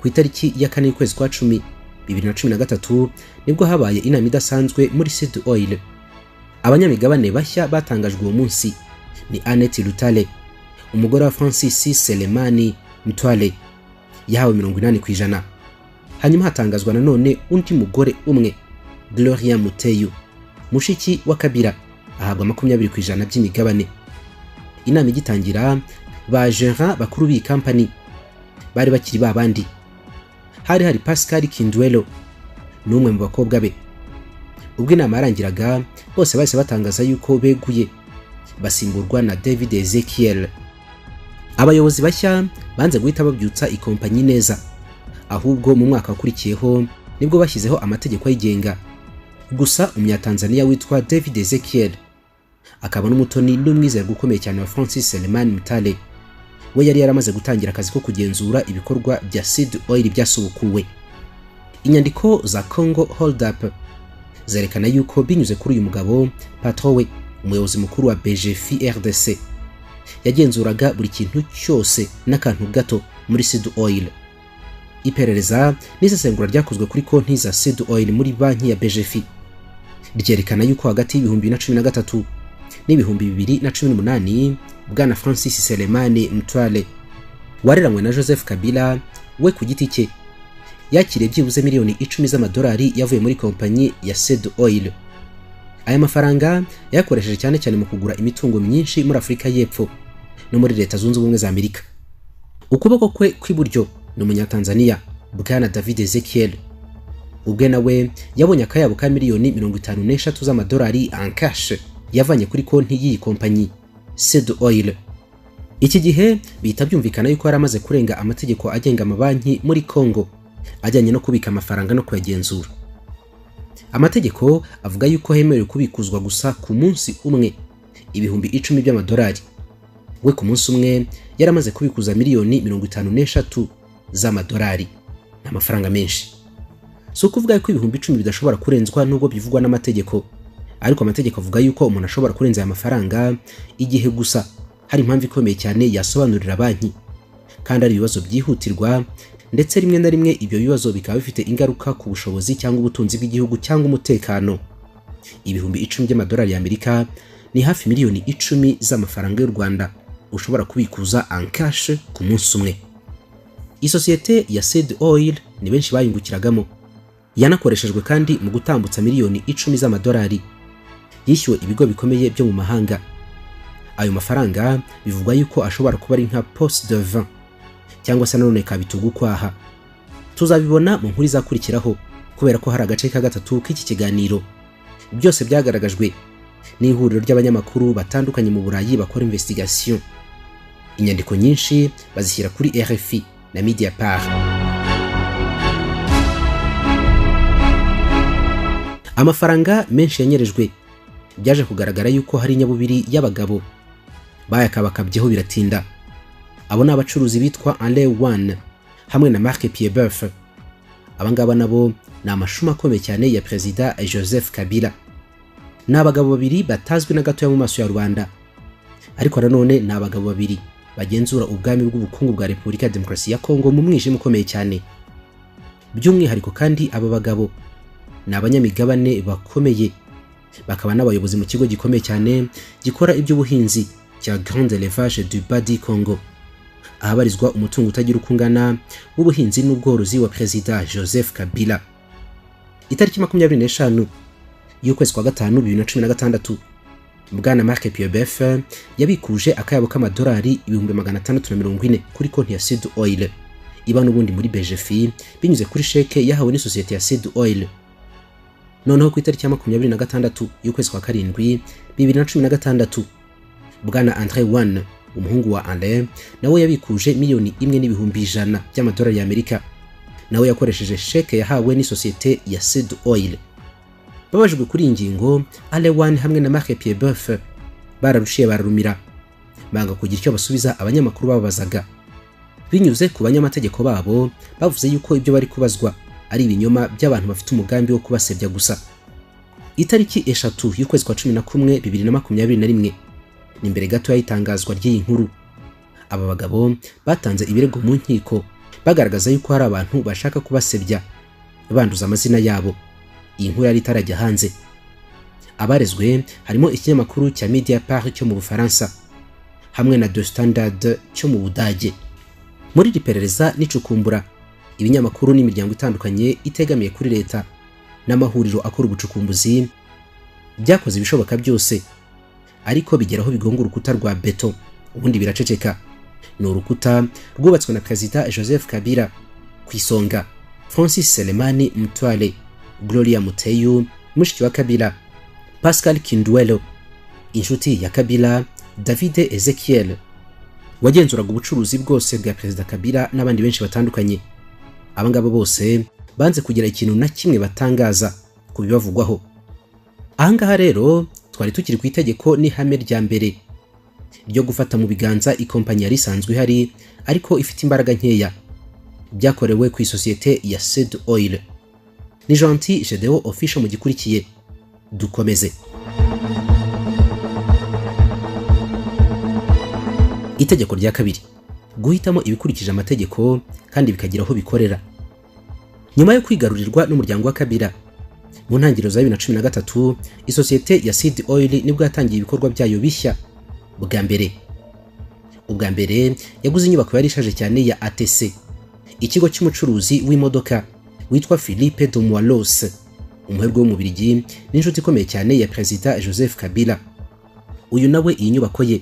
[SPEAKER 1] ku itariki ya 4 y'ukwezi kwa 10 2013 nibwo habaye inama idasanzwe muri Sud Oil. Abanyamigabane bashya batangajwe uwo munsi ni Annette Lutale, umugore wa Francis Selemani Mtwale, yahawe 80%. Hanyuma hatangazwa nanone undi mugore umwe, Gloria Muteyu, mushiki wa Kabila, ahabwa 20% by'imigabane. Inama igitangira, ba gérant bakuru b'iyi company bari bakiri babandi. Hari Pascal Kinduelo n'umwe mu bakobwa be. Ubwo inama yarangiraga, bose bahise batangaza yuko beguye, basimburwa na David Ezekiel. Abayobozi bashya banze guhita babyutsa ikompanyi neza, ahubwo mu mwaka wakurikiyeho nibwo bashyizeho amategeko ayigenga. Gusa umunyatanzania witwa David Ezekiel, akaba n'umutoni n'umwizerwa ukomeye cyane wa Francis Selemani Mutale, we yari yaramaze gutangira akazi ko kugenzura ibikorwa bya Seed Oil byasubukuwe. Inyandiko za Congo Hold Up zerekana yuko binyuze kuri uyu mugabo, patron we, umuyobozi mukuru wa BGFI RDC, yagenzuraga buri kintu cyose n'akantu gato muri Seed Oil. Iperereza n'isesengura ryakozwe kuri konti za Seed Oil muri banki ya BGFI ryerekana yuko hagati y'2013 n'2018 Bwana Francis Selemani Mtwale, wareranywe na Joseph Kabila, we ku giti cye yakiriye byibuze miliyoni 10 z'amadolari yavuye muri kompanyi ya Seed Oil. Aya mafaranga yakoresheje cyane cyane mu kugura imitungo myinshi muri Afurika y'Epfo no muri Leta Zunze Ubumwe za Amerika. Ukuboko kwe kw'iburyo ni umunyatanzania Bwana David Ezekiel. Ubwe nawe yabonye akayabo ka miliyoni 53 z'amadolari en cash yavanye kuri konti y'iyi kompanyi Seed Oil. Iki gihe bihita byumvikana yuko yari amaze kurenga amategeko agenga amabanki muri Congo ajyanye no kubika amafaranga no kuyagenzura. Amategeko avuga yuko hemerewe kubikuzwa gusa ku munsi umwe 10,000 by'amadolari. We ku munsi umwe yaramaze kubikuza miliyoni 53 z'amadolari. Ni amafaranga menshi. Si ukuvuga yuko 10,000 bidashobora kurenzwa nubwo bivugwa n'amategeko, ariko amategeko avuga yuko umuntu ashobora kurenza aya mafaranga igihe gusa hari impamvu ikomeye cyane yasobanurira banki, kandi ari ibibazo byihutirwa, ndetse rimwe na rimwe ibyo bibazo bikaba bifite ingaruka ku bushobozi cyangwa ubutunzi bw'igihugu cyangwa umutekano. 10,000 by'amadolari y'Amerika ni hafi miliyoni 10 z'amafaranga y'u Rwanda ushobora kubikuza en cash ku munsi umwe. Isosiyete ya Seed Oil ni benshi bayungukiragamo. Yanakoreshejwe kandi mu gutambutsa miliyoni 10 z'amadolari yishyuwe ibigo bikomeye byo mu mahanga. Ayo mafaranga bivugwa yuko ashobora kuba ari nka poste de vin cyangwa se nanone kabitugukwaha. Tuzabibona mu nkuru izakurikiraho, kubera ko hari agace ka gatatu k'iki kiganiro. Byose byagaragajwe n'ihuriro ry'abanyamakuru batandukanye mu Burayi bakora investigation. Inyandiko nyinshi bazishyira kuri RFI na Mediapart. Amafaranga menshi yanyerejwe. Byaje kugaragara yuko hari inyabubiri y'abagabo bayakabakabyeho biratinda. Abo ni abacuruzi bitwa Alain One hamwe na Marc Piedboeuf. Abangaba nabo ni amashuma akomeye cyane ya Perezida Joseph Kabila. Ni abagabo babiri batazwi na gatoya mu maso ya rubanda, ariko nanone ni abagabo babiri bagenzura ubwami bw'ubukungu bwa Repubulika ya Demokarasi ya Kongo mu mwijima ukomeye cyane. By'umwihariko kandi aba bagabo ni abanyamigabane bakomeye, bakaba n'abayobozi mu kigo gikomeye cyane gikora iby'ubuhinzi cya Grande Élevage du Badi Congo, ahabarizwa umutungo utagira uko ungana w'ubuhinzi n'ubworozi wa Perezida Joseph Kabila. Itariki 25 y'ukwezi kwa gatanu 2016, Bwana Marc Piedboeuf yabikuje akayabo k'amadolari 640,000 kuri konti ya Seed Oil iba n'ubundi muri BGFI binyuze kuri sheke yahawe n'isosiyete ya Seed Oil. Noneho ku itariki ya 26 y'ukwezi kwa karindwi 2016, Bwana Andre One, umuhungu wa Alain, nawe yabikuje 1,100,000 by'amadolari y'Amerika. Nawe yakoresheje sheke yahawe n'isosiyete ya Seed Oil. Babajijwe kuri ingingo, Alain One hamwe na Marc Piedboeuf bararushiye bararumira, banga kugira icyo basubiza abanyamakuru bababazaga. Binyuze ku banyamategeko babo, bavuze yuko ibyo bari kubazwa ari ibinyoma by'abantu bafite umugambi wo kubasebya gusa. Itariki 3 y'ukwezi kwa 11 2021, ni mbere gato y'itangazwa ry'iyi nkuru, aba bagabo batanze ibirego mu nkiko bagaragaza yuko hari abantu bashaka kubasebya banduza amazina yabo. Iyi nkuru yari itarajya hanze. Abarezwe harimo ikinyamakuru cya Mediapart cyo mu Bufaransa hamwe na The Standard cyo mu Budage. Muri iri perereza n'icukumbura Ibinyamakuru n'imiryango itandukanye itegamiye kuri leta n'amahuriro akora ubucukumbuzi byakoze ibishoboka byose, ariko bigeraho bigonga urukuta rwa beto, ubundi biraceceka. Ni urukuta rwubatswe na Perezida Joseph Kabila ku isonga Francis Selemani Mtwale, Gloria Muteyu mushiki wa Kabila, Pascal Kinduelo inshuti ya Kabila, David Ezekiel wagenzuraga ubucuruzi bwose bwa Perezida Kabila n'abandi benshi batandukanye. Abangabo bose banze kugira ikintu na kimwe batangaza ku bibavugwaho. Ahangaha rero twari tukiri ku itegeko n'ihame rya mbere ryo gufata mu biganza ikompanyi yari isanzwe ihari ariko ifite imbaraga nkeya, byakorewe ku isosiyete ya Seed Oil. Ni Gentil Gedeon Official mu gikurikiye, dukomeze. Itegeko rya kabiri, guhitamo ibikurikije amategeko kandi bikagira aho bikorera. Nyuma yo kwigarurirwa n'umuryango wa Kabila mu ntangiriro za 2013, isosiyete ya Seed Oil nibwo yatangiye ibikorwa byayo bishya. Ubwa mbere yaguze inyubako yari ishaje cyane ya ATC, ikigo cy'umucuruzi w'imodoka witwa Philippe de Moilos, umuherwe w'Umubirigi n'inshuti ikomeye cyane ya Perezida Joseph Kabila. Uyu nawe iyi nyubako ye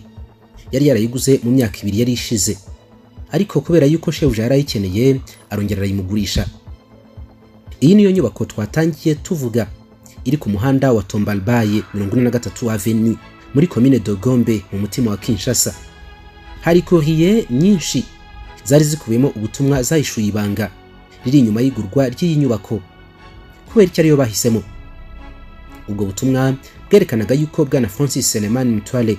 [SPEAKER 1] yari yarayiguze mu myaka ibiri yari ishize, ariko kubera yuko shebuja yarayikeneye arongera arayimugurisha. Iyi niyo nyubako twatangiye tuvuga iri ku muhanda wa Tombalbaye 43 Avenue muri commune de Gombe mu mutima wa Kinshasa. Hari courrier nyinshi zari zikubiyemo ubutumwa zahishuye ibanga riri inyuma y'igurwa ry'iyi nyubako, kubera icyo ariyo bahisemo. Ubwo butumwa bwerekanaga yuko bwana Francis Selemani Mtwale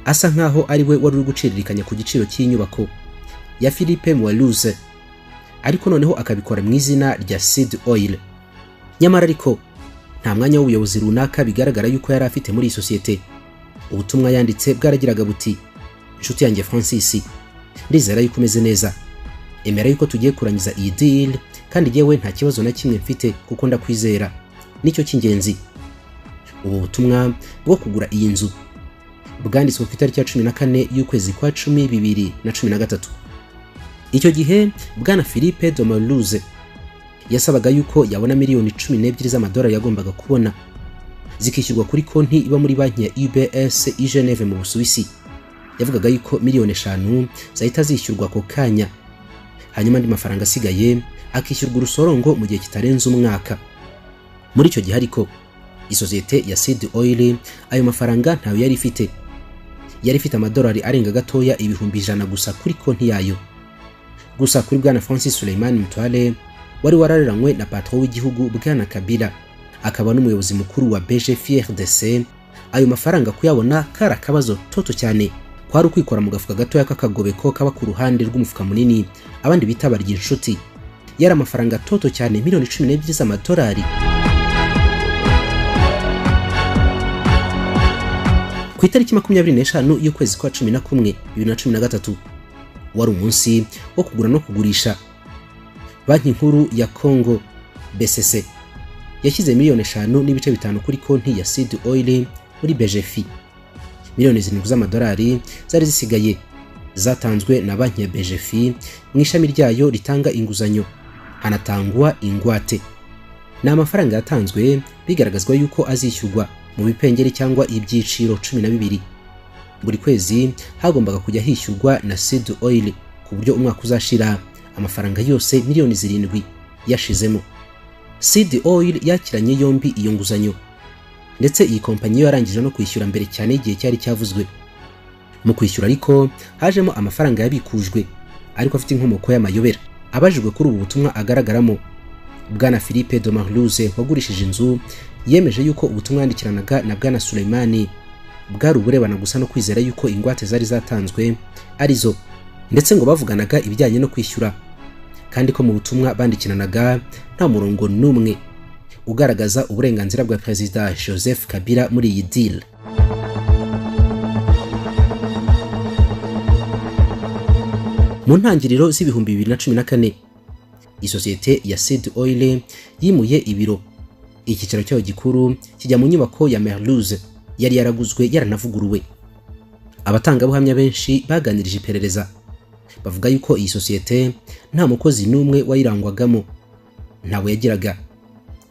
[SPEAKER 1] asa nkaho ari we wari uri guciririkanya ku giciro cy'iyi nyubako ya Philippe Moiluze, ariko noneho akabikora mu izina rya Seed Oil. Nyamara ariko nta mwanya w'ubuyobozi runaka bigaragara yuko yari afite muri iyi sosiyete. Ubutumwa yanditse bwaragiraga buti: inshuti yanjye Francis, ndizera yuko umeze neza, emera yuko tugiye kurangiza iyi deal kandi yewe nta kibazo na kimwe mfite kuko ndakwizera, nicyo cy'ingenzi. Ubu butumwa bwo kugura iyi nzu bwanditswe ku itariki ya 14 y'ukwezi kwa 10 2013. Icyo gihe bwana Philippe de Moiluze yasabaga yuko yabona miliyoni 12 z'amadolari yagombaga kubona zikishyurwa kuri konti iba muri banki ya UBS i Geneve mu Busuwisi. Yavugaga yuko miliyoni 5 zahita zishyurwa ako kanya, hanyuma andi mafaranga asigaye akishyurwa urusorongo mu gihe kitarenze umwaka. Muri icyo gihe ariko isosiyete ya Seed Oil ayo mafaranga ntayo yari ifite. Yari ifite amadolari arenga gatoya 100,000 gusa kuri konti yayo. Gusa kuri bwana Francis Suleiman Mtwale wari warareranywe na patron w'igihugu bwana Kabila, akaba n'umuyobozi mukuru wa BGFRDC, ayo mafaranga kuyabona kari akabazo toto cyane. Kwari ukwikora mu gafuka gatoya k'akagobeko kaba ku ruhande rw'umufuka munini abandi bita barya inshuti. Yari amafaranga toto cyane, miliyoni 12 z'amadolari. Ku itariki 25 y'ukwezi kwa 11 2013 wari umunsi wo kugura no kugurisha. Banki nkuru ya Congo BCC yashyize miliyoni 5.5 kuri konti ya Seed Oil muri BGFI. Miliyoni 7 z'amadolari zari zisigaye zatanzwe na banki ya BGFI mu ishami ryayo ritanga inguzanyo, hanatangwa ingwate. Ni amafaranga yatanzwe bigaragazwa yuko azishyurwa mu bipengeri cyangwa ibyiciro 12. Buri kwezi hagombaga kujya hishyurwa na Seed Oil ku buryo umwaka uzashira amafaranga yose miliyoni 7 yashizemo. Seed Oil yakiranye yombi iyo nguzanyo, ndetse iyi kompanyi yarangije no kwishyura mbere cyane igihe cyari cyavuzwe. Mu kwishyura ariko hajemo amafaranga yabikujwe ariko afite inkomoko y'amayobera. Abajijwe kuri ubu butumwa agaragaramo, bwana Philippe de Marluze wagurishije inzu yemeje yuko ubutumwa yandikiranaga na bwana Suleimani bwari uburebana gusa no kwizera yuko ingwate zari zatanzwe arizo, ndetse ngo bavuganaga ibijyanye no kwishyura, kandi ko mu butumwa bandikiranaga nta murongo n'umwe ugaragaza uburenganzira bwa Perezida Joseph Kabila muri iyi deal. Mu ntangiriro z'ibihumbi 2014 isosiyete ya Seed Oil yimuye ibiro, icyicaro cyayo gikuru kijya mu nyubako ya Merluze yari yaraguzwe yaranavuguruwe. Abatangabuhamya benshi baganirije iperereza Bavuga yuko iyi sosiyete nta mukozi n'umwe wayirangwagamo, ntawe yagiraga,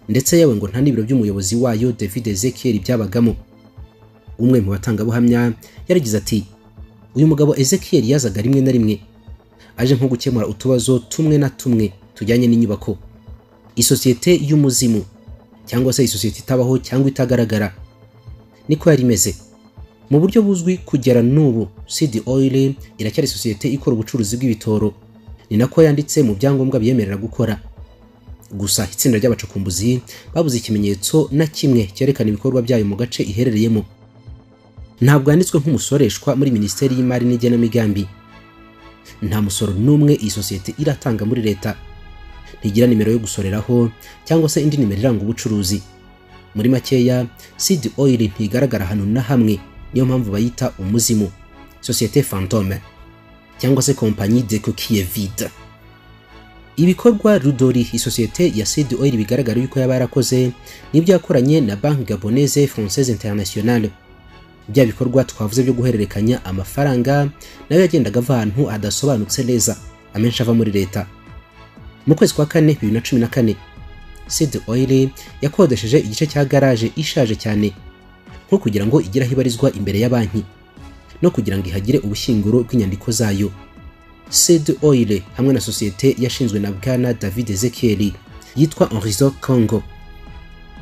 [SPEAKER 1] ndetse yewe ngo nta n'ibiro by'umuyobozi wayo David Ezekiel byabagamo. Umwe mu batangabuhamya yaragize ati: "Uyu mugabo Ezekiel yazaga rimwe na rimwe aje nko gukemura utubazo tumwe na tumwe tujyanye n'inyubako." Isosiyete y'umuzimu cyangwa se isosiyete itabaho cyangwa itagaragara, niko yari imeze. Mu buryo buzwi kugera n'ubu, Seed Oil iracyari sosiyete ikora ubucuruzi bw'ibitoro, ni nako yanditse mu byangombwa biyemerera gukora. Gusa itsinda ry'abacukumbuzi babuze ikimenyetso na kimwe cyerekana ibikorwa byayo mu gace iherereyemo. Ntabwo yanditswe nk'umusoreshwa muri Minisiteri y'Imari n'Igenamigambi. Nta musoro n'umwe iyi sosiyete iratanga muri leta. Ntigira nimero yo gusoreraho cyangwa se indi nimero iranga ubucuruzi. Muri makeya, Seed Oil ntigaragara ahantu na hamwe, niyo mpamvu bayita umuzimu, société fantôme cyangwa se compagnie de coquille vide. Ibikorwa rudori isosiyete ya Seed Oil bigaragara yuko yaba yarakoze nibyo yakoranye na Banque Gabonaise Française Internationale. Bya bikorwa twavuze byo guhererekanya amafaranga nayo yagendaga ava ahantu hadasobanutse neza, amenshi ava muri leta. Mu kwezi kwa kane 2014, Seed Oil yakodesheje igice cya garage ishaje cyane, nko kugira ngo igire aho ibarizwa imbere ya banki no kugira ngo ihagire ubushyinguro bw'inyandiko zayo. Seed Oil hamwe na sosiyete yashinzwe na Bwana David Ezekiel yitwa Enrizo Congo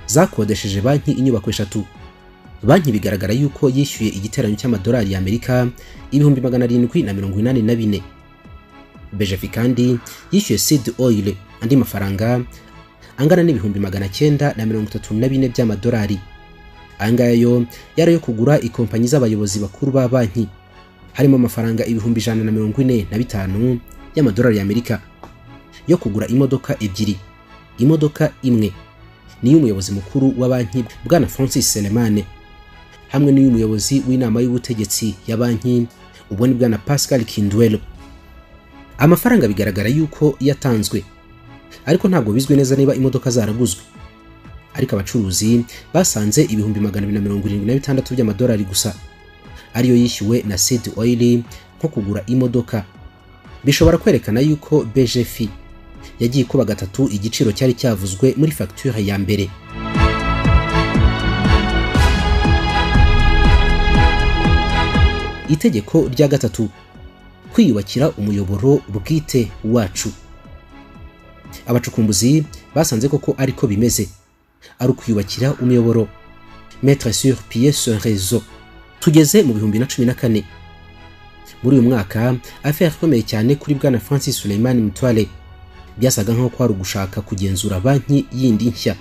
[SPEAKER 1] zakodesheje banki inyubako eshatu. Banki bigaragara yuko yishyuye igiteranyo cy'amadolari y'Amerika 784,000. BGFI kandi yishyuye Seed Oil andi mafaranga angana n'934,000 by'amadolari. Aya ngaya yo yari ayo kugura ikompanyi z'abayobozi bakuru ba banki, harimo amafaranga 145,000 y'amadolari y'Amerika yo kugura imodoka ebyiri. Imodoka imwe ni iy'umuyobozi mukuru wa banki Bwana Francis Selemane, hamwe n'iy'umuyobozi w'inama y'ubutegetsi ya banki, ubwo ni Bwana Pascal Kindwelo. Amafaranga bigaragara yuko yatanzwe, ariko ntabwo bizwi neza niba imodoka zaraguzwe. Ariko abacuruzi basanze 276,000 by'amadolari gusa ariyo yishyuwe na Seed Oil nko kugura imodoka. Bishobora kwerekana yuko BGFI yagiye kuba gatatu igiciro cyari cyavuzwe muri facture ya mbere. Itegeko rya gatatu, kwiyubakira umuyoboro bwite wacu. Abacukumbuzi basanze koko ariko bimeze, ari ukwiyubakira umuyoboro, mettre sur pied ce réseau. Tugeze mu 2014. Muri uyu mwaka affaire ikomeye cyane kuri Bwana Francis Suleiman Mutwale byasaga nkaho kwari ugushaka kugenzura banki yindi nshya.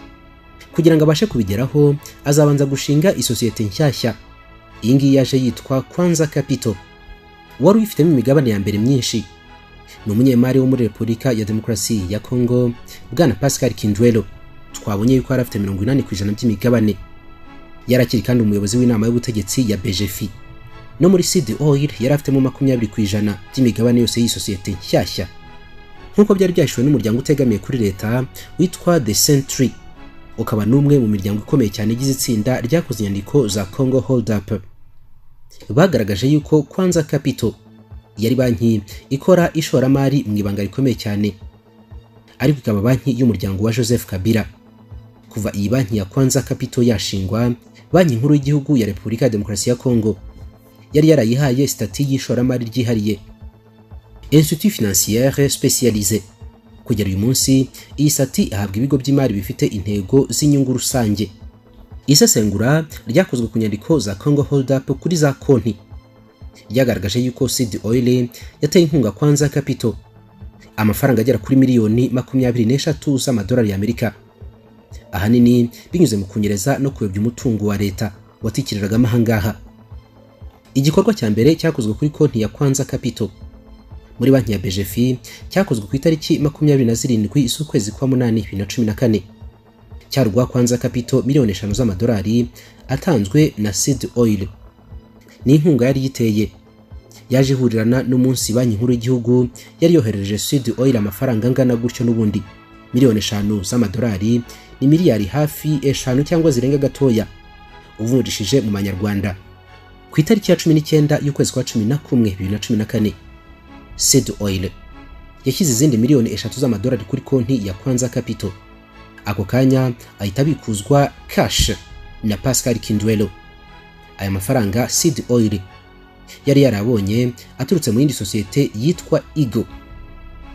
[SPEAKER 1] Kugira ngo abashe kubigeraho azabanza gushinga isosiyete nshyashya. Iyi ngiyi yaje yitwa Kwanza Capital. Wari uyifitemo imigabane ya mbere myinshi ni umunyemari wo muri Repubulika ya Demokarasi ya Congo, Bwana Pascal Kindwelo. Twabonye yuko yari afite 80% by'imigabane. Yarakiri kandi umuyobozi w'inama y'ubutegetsi ya BGFI. No muri Seed Oil yari afitemo 20% by'imigabane yose y'iyi nshyashya. Nk'uko byari byashyizwe n'umuryango utegamiye kuri leta witwa The Sentry, ukaba n'umwe mu miryango ikomeye cyane igize itsinda ryakoze inyandiko za Congo Hold Up. Bagaragaje yuko Kwanza Capital yari banki ikora ishoramari mu ibanga rikomeye cyane, ariko ikaba banki y'umuryango wa Joseph Kabila. Kuva iyi banki ya Kwanza Capital yashingwa, Banki Nkuru y'Igihugu ya Repubulika ya Demokarasi ya Congo yari yarayihaye stati y'ishoramari ryihariye, Institut Financière Spécialisée. Kugera uyu munsi iyi stati ihabwa ibigo by'imari bifite intego z'inyungu rusange. Isesengura ryakozwe ku nyandiko za Congo Hold Up kuri za konti ryagaragaje yuko Seed Oil yateye inkunga Kwanza Capital amafaranga agera kuri miliyoni 23 z'amadolari y'Amerika, ahanini binyuze mu kunyereza no kuyobya umutungo wa leta watikiriraga ahangaha. Igikorwa cya mbere cyakozwe kuri konti ya Kwanza Capital muri banki ya BGFI cyakozwe ku itariki 27 z'ukwezi kwa 8 2014. Cyarwa Kwanza Capital miliyoni 5 z'amadolari atanzwe na Seed Oil. Ni inkunga yari yiteye, yaje ihurirana n'umunsi Banki Nkuru y'Igihugu yari yoherereje Seed Oil amafaranga angana gutyo n'ubundi. Miliyoni 5 z'amadolari ni miliyari hafi 5 cyangwa zirenga gatoya uvunjishije mu manyarwanda. Ku itariki ya 19 y'ukwezi kwa 11 2014, Seed Oil yashyize izindi miliyoni 3 z'amadolari kuri konti ya Kwanza Capital. Ako kanya ahita abikuzwa cash na Pascal Kindwelo. Aya mafaranga Seed Oil yari yarabonye aturutse mu yindi sosiyete yitwa Eagle.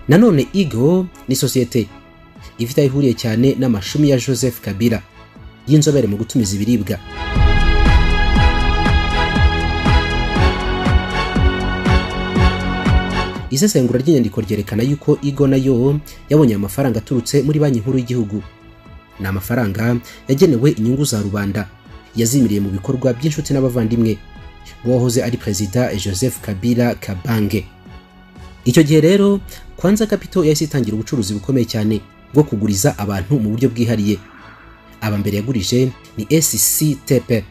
[SPEAKER 1] Nanone Eagle ni sosiyete ifite aho ihuriye cyane n'amashumi ya Joseph Kabila y'inzobere mu gutumiza ibiribwa. Isesengura ry'inyandiko ryerekana yuko Eagle nayo yabonye amafaranga aturutse muri Banki Nkuru y'Igihugu. Ni amafaranga yagenewe inyungu za rubanda, yazimiriye mu bikorwa by'inshuti n'abavandimwe wahoze ari Perezida Joseph Kabila Kabange. Icyo gihe rero Kwanza Capital yahise itangira ubucuruzi bukomeye cyane bwo kuguriza abantu mu buryo bwihariye. Aba mbere yagurije ni SCTP,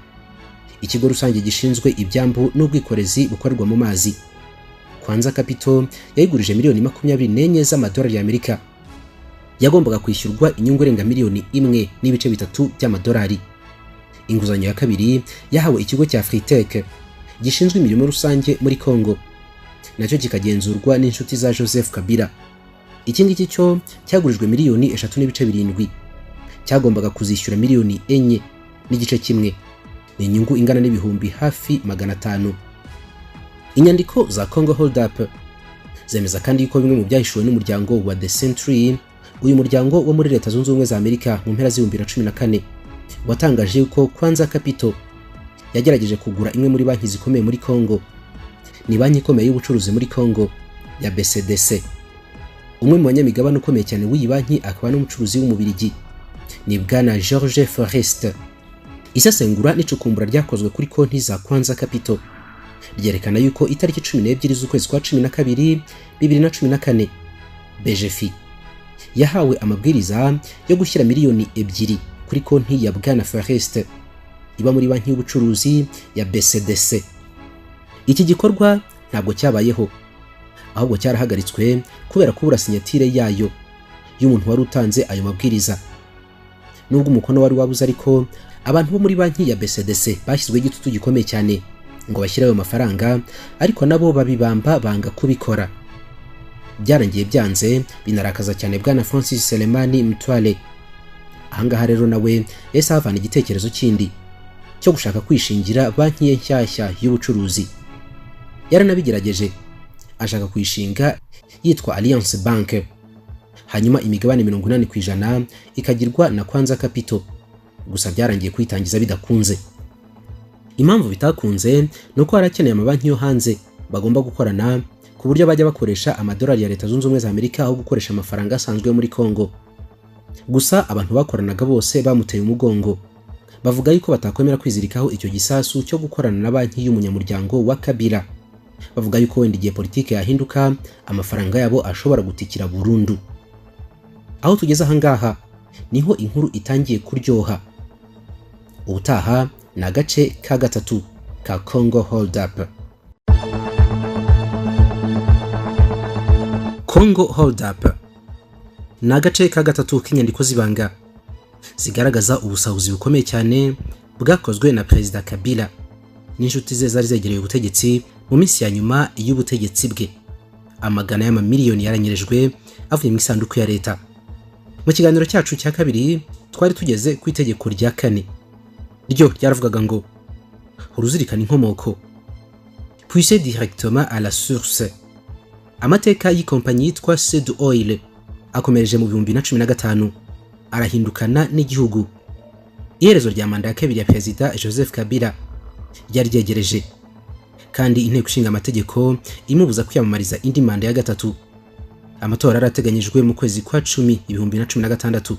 [SPEAKER 1] ikigo rusange gishinzwe ibyambu n'ubwikorezi bukorerwa mu mazi. Kwanza Capital yayigurije miliyoni 24 z'amadolari y'Amerika. Yagombaga kwishyurwa inyungu irenga miliyoni 1.3 by'amadolari. Inguzanyo ya kabiri yahawe ikigo cya Fritech gishinzwe imirimo rusange muri Congo, nacyo kikagenzurwa n'inshuti za Joseph Kabila. Iki ngiki cyo cyagurijwe miliyoni 3.7, cyagombaga kuzishyura miliyoni 4.5, ni inyungu ingana n'ibihumbi hafi 500. Inyandiko za Congo Hold Up zemeza kandi yuko bimwe mu byahishuwe n'umuryango wa The Sentry, uyu muryango wo muri Leta Zunze Ubumwe za Amerika, mu mpera z'2014 watangaje yuko Kwanza Capital yagerageje kugura imwe muri banki zikomeye muri Congo. Ni banki ikomeye y'ubucuruzi muri Congo ya BCDC. Umwe mu banyamigabane ukomeye cyane w'iyi banki akaba n'umucuruzi w'Umubirigi ni Bwana George Forest. Isesengura n'icukumbura ryakozwe kuri konti za Kwanza Capital ryerekana yuko itariki 12 z'ukwezi kwa 12 2014 BGFI yahawe amabwiriza yo gushyira miliyoni 2 kuri konti ya Bwana Forest iba muri banki y'ubucuruzi ya BCDC. Iki gikorwa ntabwo cyabayeho, ahubwo cyarahagaritswe kubera kubura sinyatire yayo y'umuntu wari utanze ayo mabwiriza. Nubwo umukono wari wabuze, ariko abantu bo muri banki ya BCDC bashyizweho igitutu gikomeye cyane ngo bashyire ayo mafaranga, ariko nabo babibamba banga kubikora. Byarangiye byanze, binarakaza cyane Bwana Francis Selemani Mtwale. Ahangaha rero nawe yahise ahavana igitekerezo kindi cyo gushaka kwishingira banki ye nshyashya y'ubucuruzi. Yaranabigerageje, ashaka kuyishinga yitwa Alliance Bank, hanyuma imigabane 80% ikagirwa na Kwanza Capital. Gusa byarangiye kuyitangiza bidakunze. Impamvu bitakunze ni uko harakeneye amabanki yo hanze bagomba gukorana, ku buryo bajya bakoresha amadolari ya Leta Zunze Ubumwe za Amerika aho gukoresha amafaranga asanzwe yo muri Congo. Gusa abantu bakoranaga bose bamuteye umugongo, bavuga yuko batakwemera kwizirikaho icyo gisasu cyo gukorana na banki y'umunyamuryango wa Kabila. Bavuga yuko wenda igihe politike yahinduka amafaranga yabo ashobora gutikira burundu. Aho tugeze ahangaha niho inkuru itangiye kuryoha. Ubutaha ni agace ka gatatu ka Congo Hold Up. Congo Hold Up ni agace ka gatatu k'inyandiko z'ibanga zigaragaza ubusahuzi bukomeye cyane bwakozwe na Perezida Kabila n'inshuti ze zari zegereye ubutegetsi mu minsi ya nyuma y'ubutegetsi bwe. Amagana y'amamiliyoni yaranyerejwe avuye mu isanduku ya leta. Mu kiganiro cyacu cya kabiri twari tugeze ku itegeko rya kane, ryo ryaravugaga ngo uruzirikana inkomoko, puiser directement à la source. Amateka y'ikompanyi yitwa Seed Oil akomereje mu 2015 arahindukana n'igihugu. Iherezo rya manda ya kabiri ya Perezida Joseph Kabila ryari ryegereje, kandi inteko ishinga amategeko imubuza kwiyamamariza indi manda ya gatatu. Amatora yarateganyijwe mu kwezi kwa 10 2016.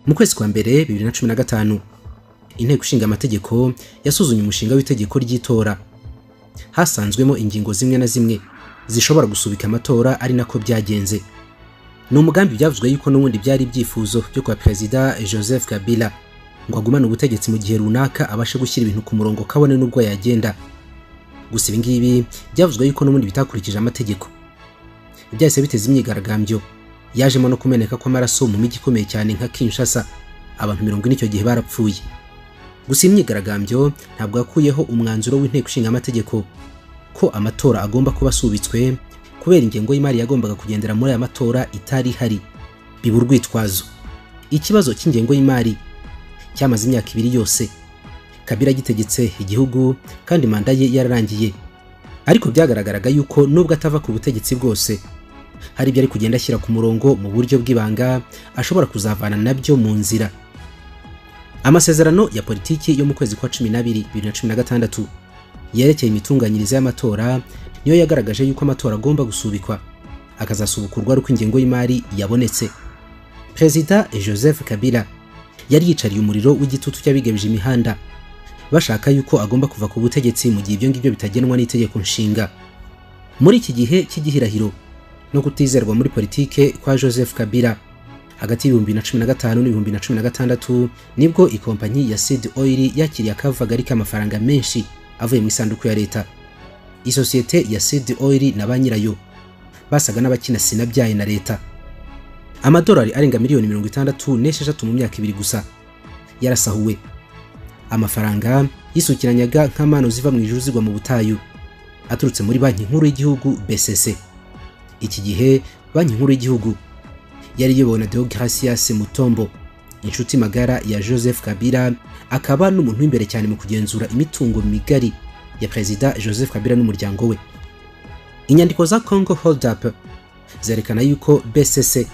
[SPEAKER 1] Mu kwezi kwa mbere 2015 inteko ishinga amategeko yasuzumye umushinga w'itegeko ry'itora. Hasanzwemo ingingo zimwe na zimwe zishobora gusubika amatora, ari nako byagenze. Ni umugambi byavuzwe yuko n'ubundi byari ibyifuzo byo kwa Perezida Joseph Kabila ngo agumane ubutegetsi mu gihe runaka, abashe gushyira ibintu ku murongo kabone n'ubwo yagenda. Gusa ibi ngibi byavuzwe yuko n'ubundi bitakurikije amategeko. Byahise biteza imyigaragambyo yajemo no kumeneka kw'amaraso mu mijyi ikomeye cyane nka Kinshasa. Abantu 40 icyo gihe barapfuye. Gusa imyigaragambyo ntabwo yakuyeho umwanzuro w'inteko ishinga amategeko Ko amatora agomba kuba asubitswe kubera ingengo y'imari yagombaga kugendera muri aya matora itari ihari, biba urwitwazo. Ikibazo cy'ingengo y'imari cyamaze imyaka 2 yose Kabila agitegetse igihugu, kandi manda ye yararangiye. Ariko byagaragaraga yuko nubwo atava ku butegetsi bwose, hari ibyo ari kugenda ashyira ku murongo mu buryo bw'ibanga ashobora kuzavana nabyo mu nzira. Amasezerano ya politiki yo mu kwezi kwa 12 2016 yerekeye imitunganyirize y'amatora niyo yagaragaje yuko amatora agomba gusubikwa, akazasubukurwa ari uko ingengo y'imari yabonetse. Perezida Joseph Kabila yari yicariye umuriro w'igitutu cy'abigabije imihanda, bashaka yuko agomba kuva ku butegetsi mu gihe ibyo ngibyo bitagenwa n'itegeko nshinga. Muri iki gihe cy'igihirahiro no kutizerwa muri politike kwa Joseph Kabila, hagati y'ibihumbi na 15 n'ibihumbi na 16, nibwo ikompanyi ya Seed Oil yakiriye akavagari k'amafaranga menshi avuye mu isanduku ya leta. Isosiyete ya Seed Oil na ba nyirayo basaga n'abakina sinabyaye na leta. Amadolari arenga miliyoni 66 mu myaka 2 gusa yarasahuwe. Amafaranga yisukiranyaga nk'amano ziva mu ijuru zigwa mu butayu, aturutse muri Banki Nkuru y'Igihugu BCC. Iki gihe Banki Nkuru y'Igihugu yari iyobowe na Deogratias Mutombo, inshuti magara ya Joseph Kabila, akaba n'umuntu w'imbere cyane mu kugenzura imitungo migari ya Perezida Joseph Kabila n'umuryango we. Inyandiko za Congo Hold Up zerekana yuko BCC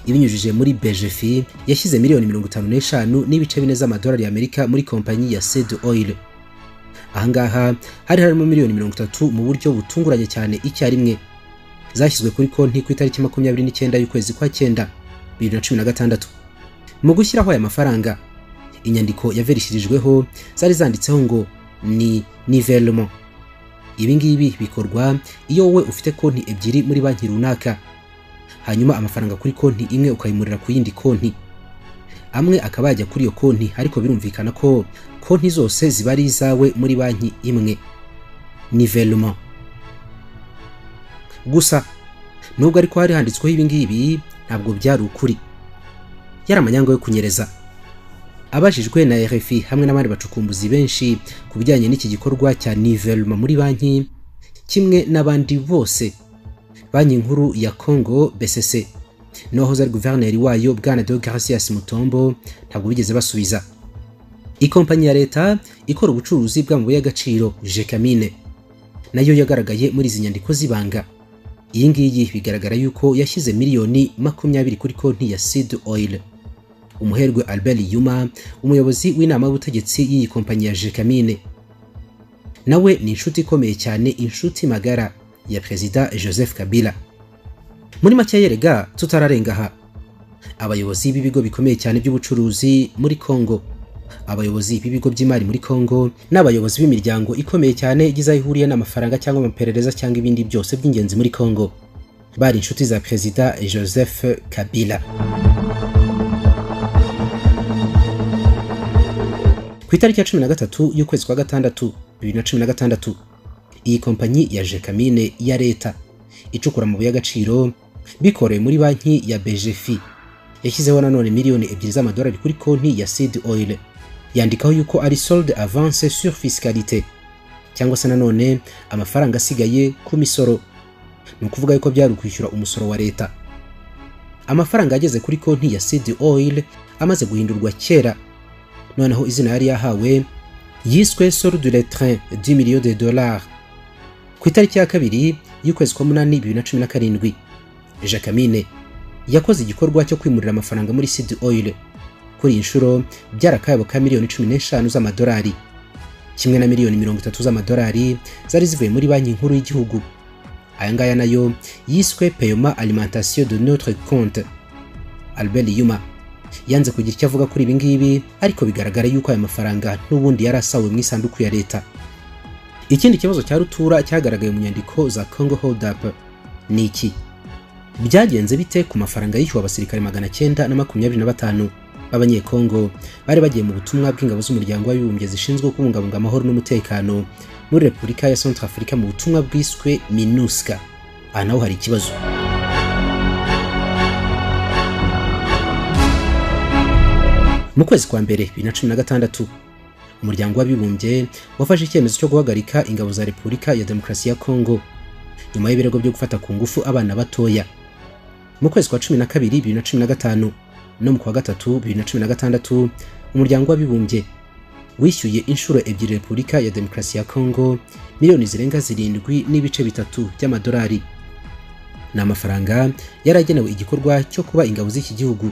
[SPEAKER 1] ibinyujije muri BGFI yashyize miliyoni 55.4 z'amadolari y'Amerika muri kompanyi ya Seed Oil. Ahangaha hari harimo miliyoni 30 mu buryo butunguranye cyane icyarimwe, zashyizwe kuri konti ku itariki 29 y'ukwezi kwa 9 2016. Mu gushyiraho aya mafaranga, inyandiko yaverishirijweho zari zanditseho ngo ni nivellement. Ibi ngibi bikorwa iyo wowe ufite konti ebyiri muri banki runaka, hanyuma amafaranga kuri konti imwe ukayimurira ku yindi konti, amwe akaba yajya kuri iyo konti, ariko birumvikana ko konti zose ziba ari izawe muri banki imwe. Nivellement. Gusa nubwo ariko hari handitsweho ibi ngibi, ntabwo byari ukuri, yari amanyanga yo kunyereza. Abajijwe na RFI hamwe n'abandi bacukumbuzi benshi ku bijyanye n'iki gikorwa cya nivellement muri banki, kimwe n'abandi bose, Banki Nkuru ya Congo BCC n'uwahoze ari guverineri wayo Bwana Deogratias Mutombo ntabwo bigeze basubiza. Ikompanyi ya leta ikora ubucuruzi bw'amabuye y'agaciro Gécamines nayo yagaragaye muri izi nyandiko z'ibanga. Iyi ngiyi bigaragara yuko yashyize miliyoni 20 kuri konti ya Seed Oil. Umuherwe Albert Yuma, umuyobozi w'inama y'ubutegetsi y'iyi kompanyi ya Gécamines, nawe ni inshuti ikomeye cyane, inshuti magara ya Perezida Joseph Kabila. Muri make yerega tutararenga aha, abayobozi b'ibigo bikomeye cyane by'ubucuruzi muri Congo, abayobozi b'ibigo by'imari muri Congo, n'abayobozi b'imiryango ikomeye cyane igize aho ihuriye n'amafaranga cyangwa amaperereza cyangwa ibindi byose by'ingenzi muri Congo, bari inshuti za Perezida Joseph Kabila. Ku itariki ya 13 y'ukwezi kwa 6 2016, iyi kompanyi ya Gécamines ya leta icukura amabuye y'agaciro bikorewe muri banki ya BGFI yashyizeho nanone miliyoni 2 z'amadolari kuri konti ya Seed Oil, yandikaho yuko ari solde avance sur fiscalité, cyangwa se nanone amafaranga asigaye ku misoro. Ni ukuvuga yuko byari ukwishyura umusoro wa leta. Amafaranga ageze kuri konti ya Seed Oil amaze guhindurwa kera, noneho izina yari yahawe yiswe solde le train 10 millions de dollars. Ku itariki ya 2 y'ukwezi kwa 8 2017, Gécamines yakoze igikorwa cyo kwimurira amafaranga muri Seed Oil. Kuri iyi nshuro byari akayabo ka miliyoni 15 z'amadolari, kimwe na miliyoni 30 z'amadolari zari zivuye muri Banki Nkuru y'Igihugu. Aya ngaya nayo yiswe paiement alimentation de notre compte. Albert Yuma yanze kugira icyo avuga kuri ibi ngibi, ariko bigaragara yuko aya mafaranga n'ubundi yari asawe mu isanduku ya leta. Ikindi kibazo cya rutura cyagaragaye mu nyandiko za Congo Hold Up ni iki: byagenze bite ku mafaranga yishyuwe abasirikare 925 b'Abanyekongo bari bagiye mu butumwa bw'ingabo z'umuryango w'abibumbye zishinzwe kubungabunga amahoro n'umutekano muri Repubulika ya Centrafrica mu butumwa bwiswe MINUSCA? Aha naho hari ikibazo. Mu kwezi kwa mbere 2016, Umuryango w'Abibumbye wafashe icyemezo cyo guhagarika ingabo za Repubulika ya Demokarasi ya Kongo nyuma y'ibirego byo gufata ku ngufu abana batoya. Mu kwezi kwa 12 2015 no mu kwa gatatu 2016, Umuryango w'Abibumbye wishyuye inshuro ebyiri Repubulika ya Demokarasi ya Kongo miliyoni zirenga 7.3 by'amadolari. Ni amafaranga yaragenewe igikorwa cyo kuba ingabo z'iki gihugu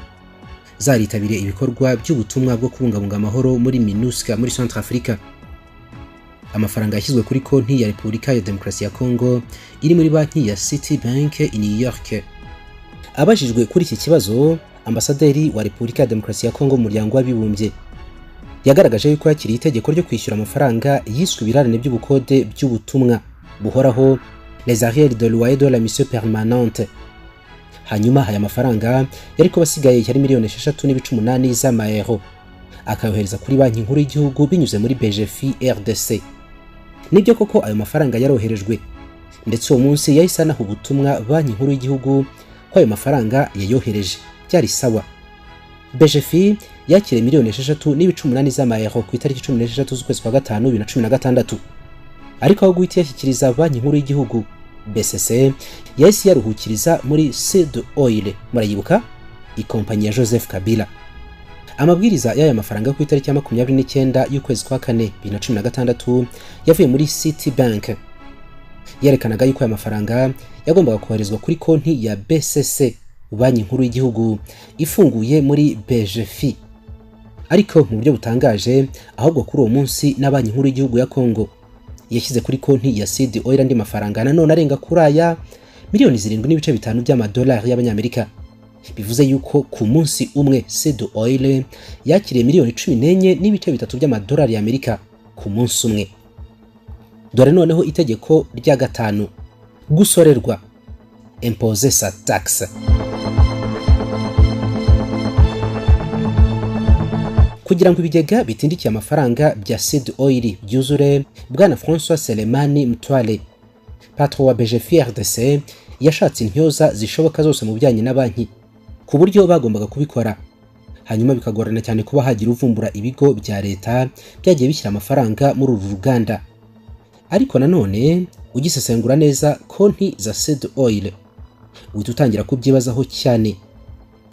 [SPEAKER 1] zaritabiriye ibikorwa by'ubutumwa bwo kubungabunga amahoro muri MINUSCA muri Centrafrica. Amafaranga yashyizwe kuri konti ya Repubulika ya Demokarasi ya Kongo iri muri banki ya Citibank i New York. Abajijwe kuri iki kibazo, ambasaderi wa Repubulika ya Demokarasi ya Kongo mu Muryango w'Abibumbye yagaragaje yuko yakiriye itegeko ryo kwishyura amafaranga yiswe ibirarane by'ubukode by'ubutumwa buhoraho, les arrières de loyer de la mission permanente. Hanyuma aya mafaranga yari kuba asigaye yari miliyoni 6.8 z'amayero, akayohereza kuri Banki Nkuru y'Igihugu binyuze muri BGFI RDC. Nibyo koko ayo mafaranga yaroherejwe, ndetse uwo munsi yahise anaha ubutumwa Banki Nkuru y'Igihugu ko ayo mafaranga yayohereje. Byari sawa. BGFI yakiriye miliyoni 6.8 z'amayero ku itariki 16 z'ukwezi kwa gatanu 2016, ariko aho guhita yashyikiriza Banki Nkuru y'Igihugu, BCC yahise yaruhukiriza muri Seed Oil, murayibuka, ikompanyi ya Joseph Kabila. Amabwiriza y'aya mafaranga ku itariki ya 29 y'ukwezi kwa kane 2016 yavuye muri Citibank yerekanaga yuko aya mafaranga yagombaga koherezwa kuri konti ya BCC, Banki Nkuru y'Igihugu, ifunguye muri BGFI. Ariko mu buryo butangaje, ahubwo kuri uwo munsi na Banki Nkuru y'Igihugu ya Kongo yashyize kuri konti ya Seed Oil andi mafaranga nanone arenga kuri aya miliyoni 7.5 by'amadolari y'Abanyamerika. Bivuze yuko ku munsi umwe Seed Oil yakiriye miliyoni 14.3 by'amadolari y'Amerika ku munsi umwe. Dore noneho itegeko rya gatanu, gusorerwa, imposer sa taxe. Kugira ngo ibigega bitindikiye amafaranga bya Seed Oil byuzure, Bwana François Selemani Mtwale, patron wa BGFI RDC, yashatse intyoza zishoboka zose mu bijyanye na banki ku buryo bagombaga kubikora, hanyuma bikagorana cyane kuba hagira uvumbura ibigo bya leta byagiye bishyira amafaranga muri uru ruganda. Ariko nanone ugisesengura neza konti za Seed Oil uhita utangira kubyibazaho cyane.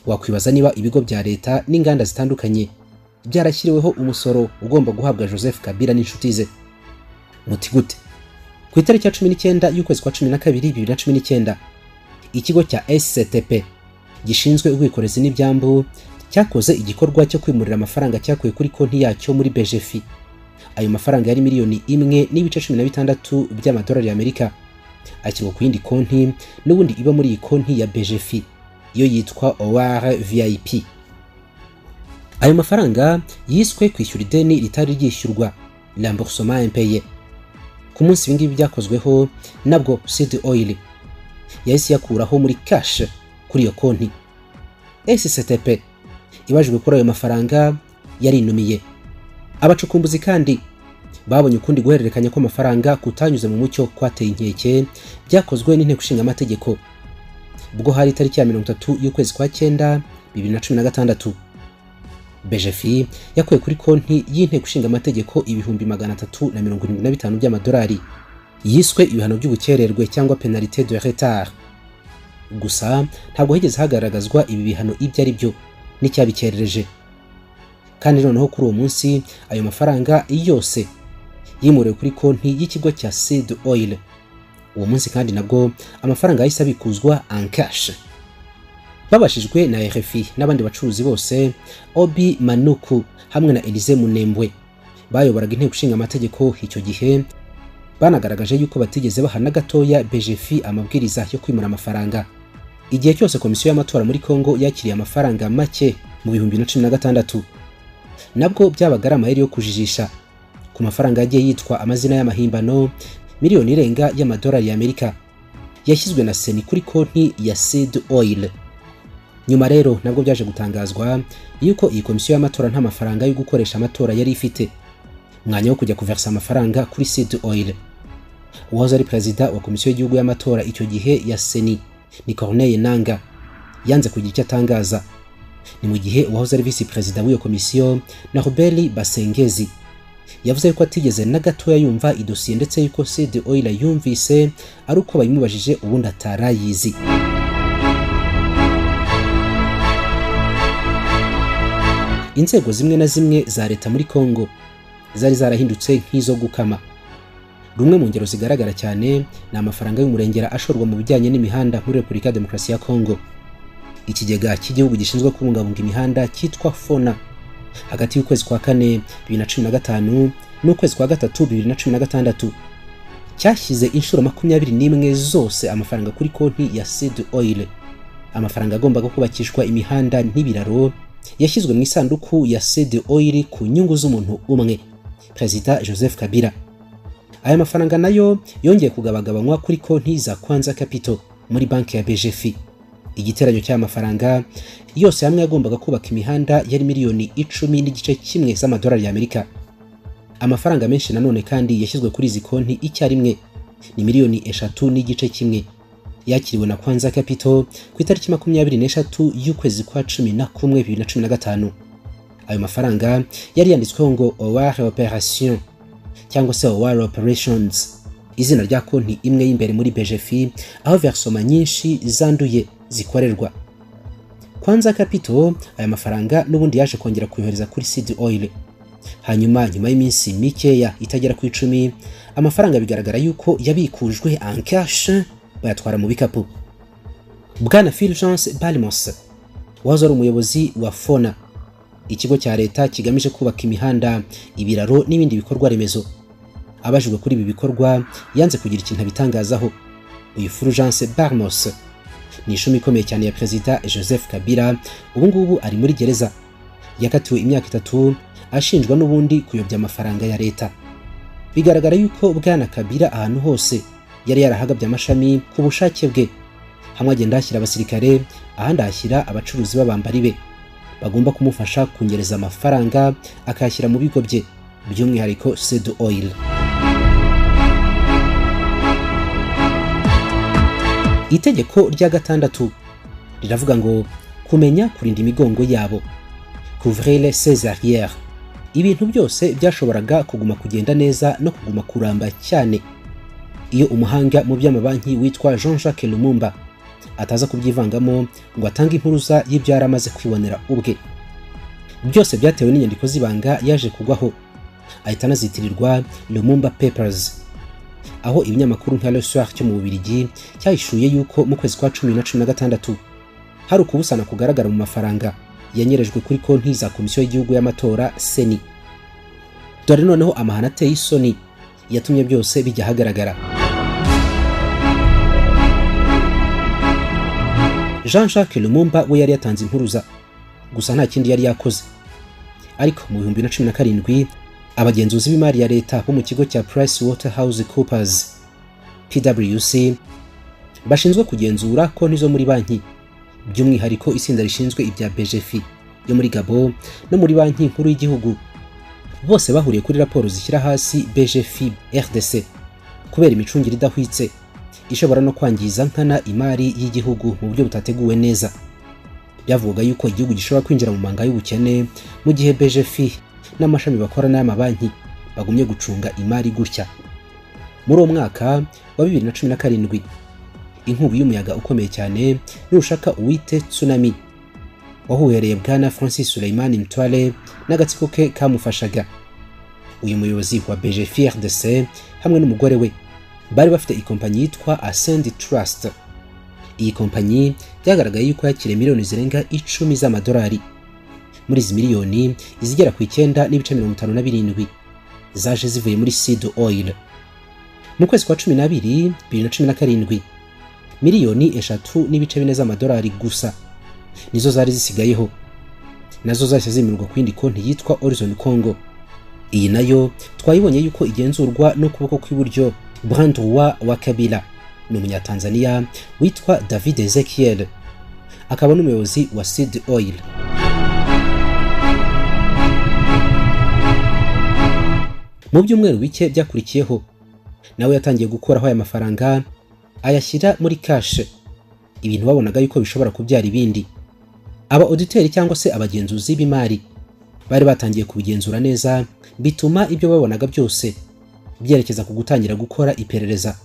[SPEAKER 1] Wakwibaza niba ibigo bya leta n'inganda zitandukanye byarashyiriweho umusoro ugomba guhabwa Joseph Kabila n'inshuti ze. Muti gute? Ku itariki ya 19 y'ukwezi kwa 12 2019, ikigo cya SCTP gishinzwe ubwikorezi n'ibyambu cyakoze igikorwa cyo kwimurira amafaranga cyakuye kuri konti yacyo muri BGFI. Ayo mafaranga yari miliyoni 1.16 by'amadolari y'Amerika, ashyirwa ku yindi konti n'ubundi iba muri iyi konti ya BGFI, iyo yitwa OR VIP. Ayo mafaranga yiswe kwishyura ideni ritari ryishyurwa, remboursement impayé. Ku munsi ibingibi byakozweho, nabwo Seed Oil yahise yakuraho muri cash kuri iyo konti. SCTP ibajijwe kuri ayo mafaranga yarinumiye. Abacukumbuzi kandi babonye ukundi guhererekanya kw'amafaranga kutanyuze mu mucyo kwateye inkeke byakozwe n'Inteko Ishinga Amategeko ubwo hari itariki ya 30 y'ukwezi kwa 9 2016. BGFI yakuye kuri konti y'Inteko Ishinga Amategeko 375,000 by'amadolari yiswe ibihano by'ubukererwe cyangwa penalité de retard. Gusa ntabwo higeze hagaragazwa ibi bihano ibyo ari byo n'icyabikerereje. Kandi noneho kuri uwo munsi ayo mafaranga yose yimuriwe kuri konti y'ikigo cya Seed Oil. Uwo munsi kandi nabwo amafaranga yahise abikuzwa en cash. Babashijwe na RFI n'abandi bacuruzi bose, Obi Manuku hamwe na Elise Munembwe bayoboraga Inteko Ishinga Amategeko icyo gihe, banagaragaje yuko batigeze bahana gatoya BGFI amabwiriza yo kwimura amafaranga. Igihe cyose komisiyo y'amatora muri Kongo yakiriye amafaranga make mu 2016, nabwo byabaga ari amayeri yo kujijisha ku mafaranga yagiye yitwa amazina y'amahimbano. Miliyoni irenga y'amadolari y'Amerika yashyizwe na Seni kuri konti ya Seed Oil. Nyuma rero nabwo byaje gutangazwa yuko iyi komisiyo y'amatora nta mafaranga yo gukoresha amatora yari ifite, mwanya wo kujya kuversa amafaranga kuri Seed Oil. Uwahoze ari perezida wa komisiyo y'igihugu y'amatora icyo gihe ya Seni ni Corneille Nanga yanze kugira icyo atangaza. Ni mu gihe uwahoze ari visi perezida w'iyo komisiyo na Robert Basengezi Yavuze ko atigeze na gatoya yumva idosiye, ndetse yuko Seed Oil yumvise ari uko bayimubajije, ubundi atarayizi. Inzego zimwe na zimwe za leta muri Kongo zari zarahindutse nk'izo gukama. Rumwe mu ngero zigaragara cyane ni amafaranga y'umurengera ashorwa mu bijyanye n'imihanda muri Repubulika ya Demokarasi ya Kongo. Ikigega cy'igihugu gishinzwe kubungabunga imihanda cyitwa FONA, hagati y'ukwezi kwa kane 2015 n'ukwezi kwa gatatu 2016, cyashyize inshuro 21 zose amafaranga kuri konti ya Seed Oil. Amafaranga agombaga kubakishwa imihanda n'ibiraro yashyizwe mu isanduku ya Seed Oil ku nyungu z'umuntu umwe, Perezida Joseph Kabila. Aya mafaranga nayo yongeye kugabagabanywa kuri konti za Kwanza Capital muri banki ya BGF. Igiteranyo cy'amafaranga yose hamwe yagombaga kubaka imihanda yari miliyoni 10.1 z'amadolari y'Amerika. Amafaranga menshi nanone kandi yashyizwe kuri izi konti icyarimwe ni miliyoni 3.1, yakiriwe na Kwanza Capital ku itariki 23 y'ukwezi kwa 11 2015. Ayo mafaranga yari yanditsweho ngo OR Operation cyangwa se OR Operations, izina rya konti imwe y'imbere muri BGF aho versoma nyinshi zanduye zikorerwa. Kwanza Capital aya mafaranga n'ubundi yaje kongera kuyohereza kuri Seed Oil. Hanyuma nyuma y'iminsi mikeya itagera ku 10, amafaranga bigaragara yuko yabikujwe en cash bayatwara mu bikapu. Bwana Fulgence Balmos wahoze ari umuyobozi wa FONA, ikigo cya leta kigamije kubaka imihanda, ibiraro n'ibindi bikorwa remezo, abajijwe kuri ibi bikorwa yanze kugira ikintu abitangazaho. Uyu Fulgence Balmos ni ishumi ikomeye cyane ya Perezida Joseph Kabila, ubu ngubu ari muri gereza. Yakatiwe imyaka 3 ashinjwa n'ubundi kuyobya amafaranga ya leta. Bigaragara yuko Bwana Kabila ahantu hose yari yarahagabye amashami ku bushake bwe. Hamwe agenda ashyira abasirikare, ahandi ashyira abacuruzi b'abambari be bagomba kumufasha kunyereza amafaranga akayashyira mu bigo bye, by'umwihariko Seed Oil. Itegeko rya gatandatu riravuga ngo kumenya kurinda imigongo yabo, couvrir ses arrières. Ibintu byose byashoboraga kuguma kugenda neza no kuguma kuramba cyane iyo umuhanga mu by'amabanki witwa Jean-Jacques Lumumba ataza kubyivangamo ngo atange impuruza y'ibyo yari amaze kwibonera ubwe. Byose byatewe n'inyandiko z'ibanga yaje kugwaho, ahita anazitirirwa Lumumba Papers, aho ibinyamakuru nka Le Soir cyo mu Bubiligi cyahishuye yuko mu kwezi kwa 10 na 16 hari ukubusana kugaragara mu mafaranga yanyerejwe kuri konti za Komisiyo y'Igihugu y'Amatora CENI. Dore noneho amahano ateye isoni yatumye byose bijya ahagaragara. Jean-Jacques Lumumba we yari yatanze impuruza, gusa nta kindi yari yakoze. Ariko mu 2017 abagenzuzi b'imari ya leta bo mu kigo cya PricewaterhouseCoopers PwC bashinzwe kugenzura konti zo muri banki, by'umwihariko itsinda rishinzwe ibya BGF yo muri Gabon no muri banki nkuru y'igihugu, bose bahuriye kuri raporo zishyira hasi BGF RDC kubera imicungire idahwitse ishobora no kwangiza nkana imari y'igihugu mu buryo butateguwe neza. Byavugaga yuko igihugu gishobora kwinjira mu manga y'ubukene mu gihe BGF n'amashami bakora n'amabanki bagumye gucunga imari gutya. Muri uwo mwaka wa 2017 inkubi y'umuyaga ukomeye cyane nushaka uwite tsunami wahuhereye Bwana Francis Suleiman Mtwale n'agatsiko ke kamufashaga. Uyu muyobozi wa BGF RDC hamwe n'umugore we bari bafite ikompanyi yitwa Ascend Trust. Iyi kompanyi byagaragaye yuko yakiriye miliyoni zirenga 10 z'amadolari. Muri izi miliyoni izigera ku 9.57 zaje zivuye muri Seed Oil. Mu kwezi kwa 12 2017 miliyoni 3.4 z'amadolari gusa nizo zari zisigayeho, nazo zahise zimirwa ku yindi konti yitwa Horizon Congo. Iyi nayo twayibonye yuko igenzurwa n'ukuboko kw'iburyo Brandwa wa Kabila, ni umunyatanzania witwa David Ezekiel, akaba n'umuyobozi wa Seed Oil. Mu byumweru bike byakurikiyeho nawe yatangiye gukuraho aya mafaranga ayashyira muri cash, ibintu babonaga yuko bishobora kubyara ibindi. Aba auditeurs cyangwa se abagenzuzi b'imari Bari batangiye kubigenzura neza, bituma ibyo babonaga byose byerekeza ku gutangira gukora iperereza.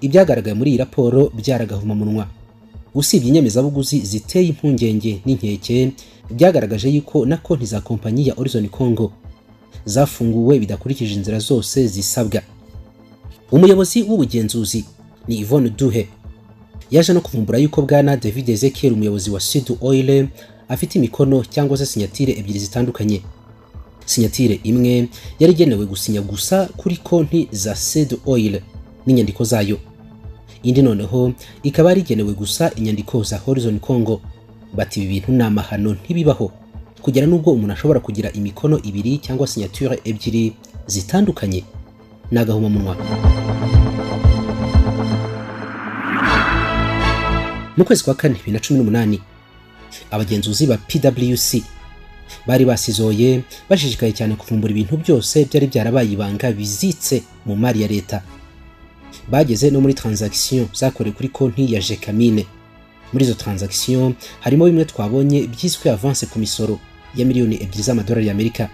[SPEAKER 1] Ibyagaragaye muri iyi raporo byaragahumamunwa. Usibye inyemezabuguzi ziteye impungenge n'inkeke, byagaragaje yuko na konti za kompanyi ya Horizon Congo zafunguwe bidakurikije inzira zose zisabwa. Umuyobozi w'ubugenzuzi ni Yvonne Duhe yaje no kuvumbura yuko bwana David Ezekiel, umuyobozi wa Sud Oil, afite imikono cyangwa se signature ebyiri zitandukanye. Signature imwe yari igenewe gusinya gusa kuri konti za Sud Oil n'inyandiko zayo, indi noneho ikaba yari igenewe gusa inyandiko za Horizon Congo. Bati ibi bintu ni amahano, ntibibaho kugera n'ubwo umuntu ashobora kugira imikono ibiri cyangwa signature ebyiri zitandukanye, ni agahomamunwa. Mu kwezi kwa kane 2018, abagenzuzi ba PwC bari basizoye bashishikaye cyane kuvumbura ibintu byose byari byarabaye ibanga bizitse mu mari ya leta. Bageze no muri transaction zakorewe kuri konti ya Gécamines. Muri izo transaction harimo bimwe twabonye byiswe avance ku misoro ya 2 miliyoni z'amadolari y'Amerika.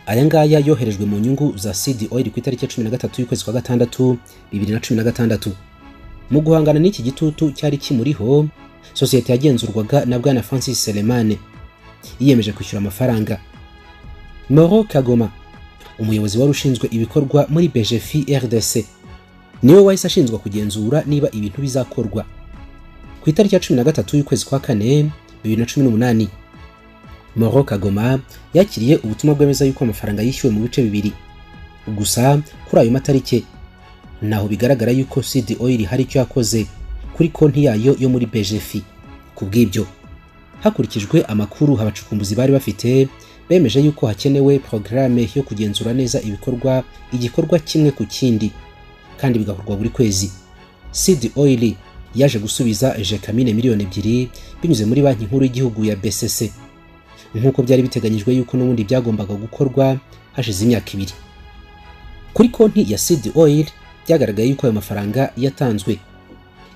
[SPEAKER 1] Aya ngaya yoherejwe mu nyungu za Seed Oil ku itariki ya 13 y'ukwezi kwa gatandatu 2016. Mu guhangana n'iki gitutu cyari kimuriho, sosiyete yagenzurwaga na bwana Francis Selemane yiyemeje kwishyura amafaranga. Moro Kagoma, umuyobozi wari ushinzwe ibikorwa muri BGFI RDC, niwe wahise ashinzwe kugenzura niba ibintu bizakorwa. Ku itariki ya 13 y'ukwezi kwa kane 2018, Moro Kagoma yakiriye ubutumwa bwemeza yuko amafaranga yishyuwe mu bice bibiri. Gusa kuri ayo matariki naho bigaragara yuko Seed Oil hari icyo yakoze kuri konti yayo yo muri BGFI. Kubw'ibyo, hakurikijwe amakuru abacukumbuzi bari bafite, bemeje yuko hakenewe programme yo kugenzura neza ibikorwa, igikorwa kimwe ku kindi, kandi bigakorwa buri kwezi. Seed Oil yaje gusubiza Gécamines 2 miliyoni binyuze muri banki nkuru y'igihugu ya BCC, nk'uko byari biteganyijwe yuko n'ubundi byagombaga gukorwa hashize imyaka 2. Kuri konti ya Seed Oil byagaragaye yuko ayo mafaranga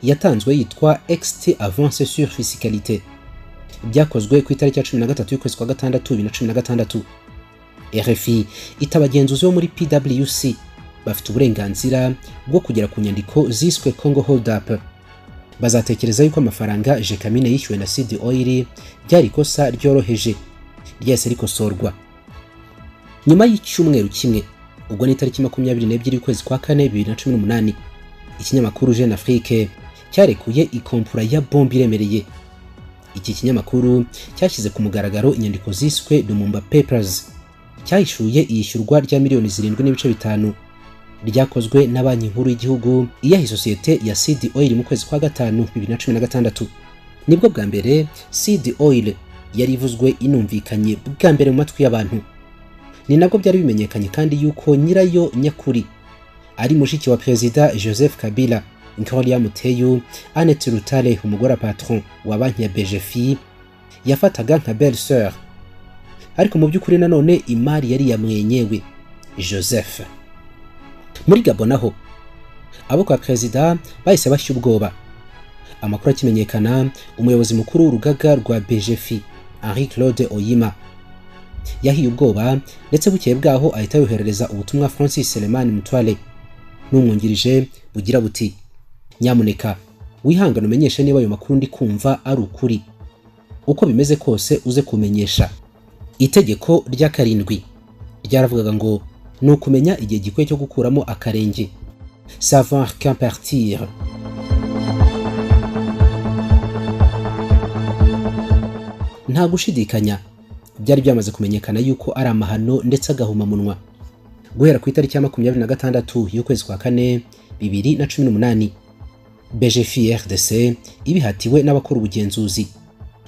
[SPEAKER 1] yatanzwe yitwa XT avance sur fiscalité, byakozwe ku itariki ya 13 y'ukwezi kwa gatandatu 2016. RFI itabagenzuzi bo muri PwC bafite uburenganzira bwo kugera ku nyandiko ziswe Congo Hold Up. Bazatekereza yuko amafaranga Gécamines yishyuwe na Seed Oil byari ikosa ryoroheje ryahise rikosorwa nyuma y'icyumweru kimwe. Ubwo ni itariki 22 y'ukwezi kwa kane 2018, ikinyamakuru Jeune Afrique cyarekuye ikompura ya bombe iremereye. Iki kinyamakuru cyashyize ku mugaragaro inyandiko ziswe Lumumba Papers, cyahishuye iyishyurwa rya 7.5 miliyoni ryakozwe na banki nkuru y'igihugu iyaha isosiyete ya Seed Oil mu kwezi kwa gatanu 2016. Nibwo bwa mbere Seed Oil yari ivuzwe inumvikanye bwa mbere mu matwi y'abantu. Ni nabwo byari bimenyekanye kandi yuko nyirayo nyakuri ari mushiki wa Perezida Joseph Kabila, Gloria Muteyu Annette Rutale, umugore patron wa banki ya BGFI yafataga nka belle sœur, ariko mu by'ukuri nanone imari yari ya mwenyewe Joseph. Muri Gabon naho abo kwa Perezida bahise bashya ubwoba. Amakuru akimenyekana, umuyobozi mukuru w'urugaga rwa BGFI Henri Claude Oyima yahiye ubwoba, ndetse bukeye bwaho ahita yoherereza ubutumwa Francis Selemani Mutwale n'umwungirije bugira buti: nyamuneka wihangane umenyeshe niba ayo makuru ndi kumva ari ukuri, uko bimeze kose uze kumenyesha. Itegeko rya karindwi ryaravugaga ngo ni ukumenya igihe gikwiye cyo gukuramo akarenge, savoir quand partir. Nta gushidikanya byari byamaze kumenyekana yuko ari amahano ndetse agahumamunwa. Guhera ku itariki ya 26 y'ukwezi kwa kane 2018, BGFI RDC ibihatiwe n'abakora ubugenzuzi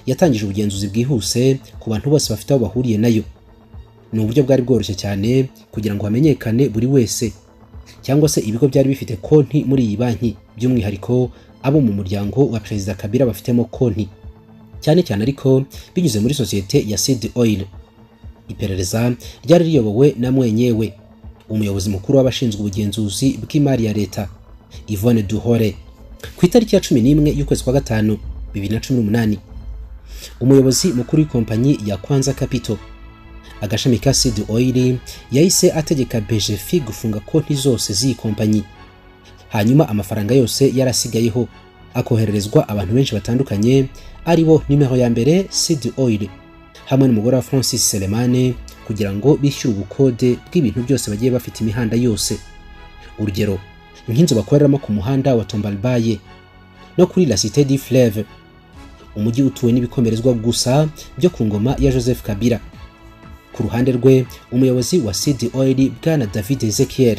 [SPEAKER 1] yatangije ubugenzuzi bwihuse ku bantu bose bafite aho bahuriye nayo. Ni uburyo bwari bworoshye cyane kugira ngo hamenyekane buri wese cyangwa se ibigo byari bifite konti muri iyi banki, by'umwihariko abo mu muryango wa Perezida Kabila bafitemo konti, cyane cyane ariko binyuze muri sosiyete ya Seed Oil. Iperereza ryari riyobowe na mwenyewe umuyobozi mukuru w'abashinzwe ubugenzuzi bw'imari ya leta Yvonne Duhore. Ku itariki ya 11 y'ukwezi kwa gatanu 2018, umuyobozi mukuru w'ikompanyi ya Kwanza Capital Agashami ka Seed Oil yahise ategeka BGFI gufunga konti zose z'iyi kompanyi, hanyuma amafaranga yose yarasigayeho akohererezwa abantu benshi batandukanye, aribo nimero ya mbere Seed Oil hamwe n'umugore wa Francis Selemane, kugira ngo bishyure ubukode bw'ibintu byose bagiye bafite imihanda yose. Urugero nk'inzu bakoreramo ku muhanda wa Tombalbaye no kuri La Cité du Fleuve, umujyi utuwe n'ibikomerezwa gusa byo ku ngoma ya Joseph Kabila. Ku ruhande rwe, umuyobozi wa Seed Oil Bwana David Ezekiel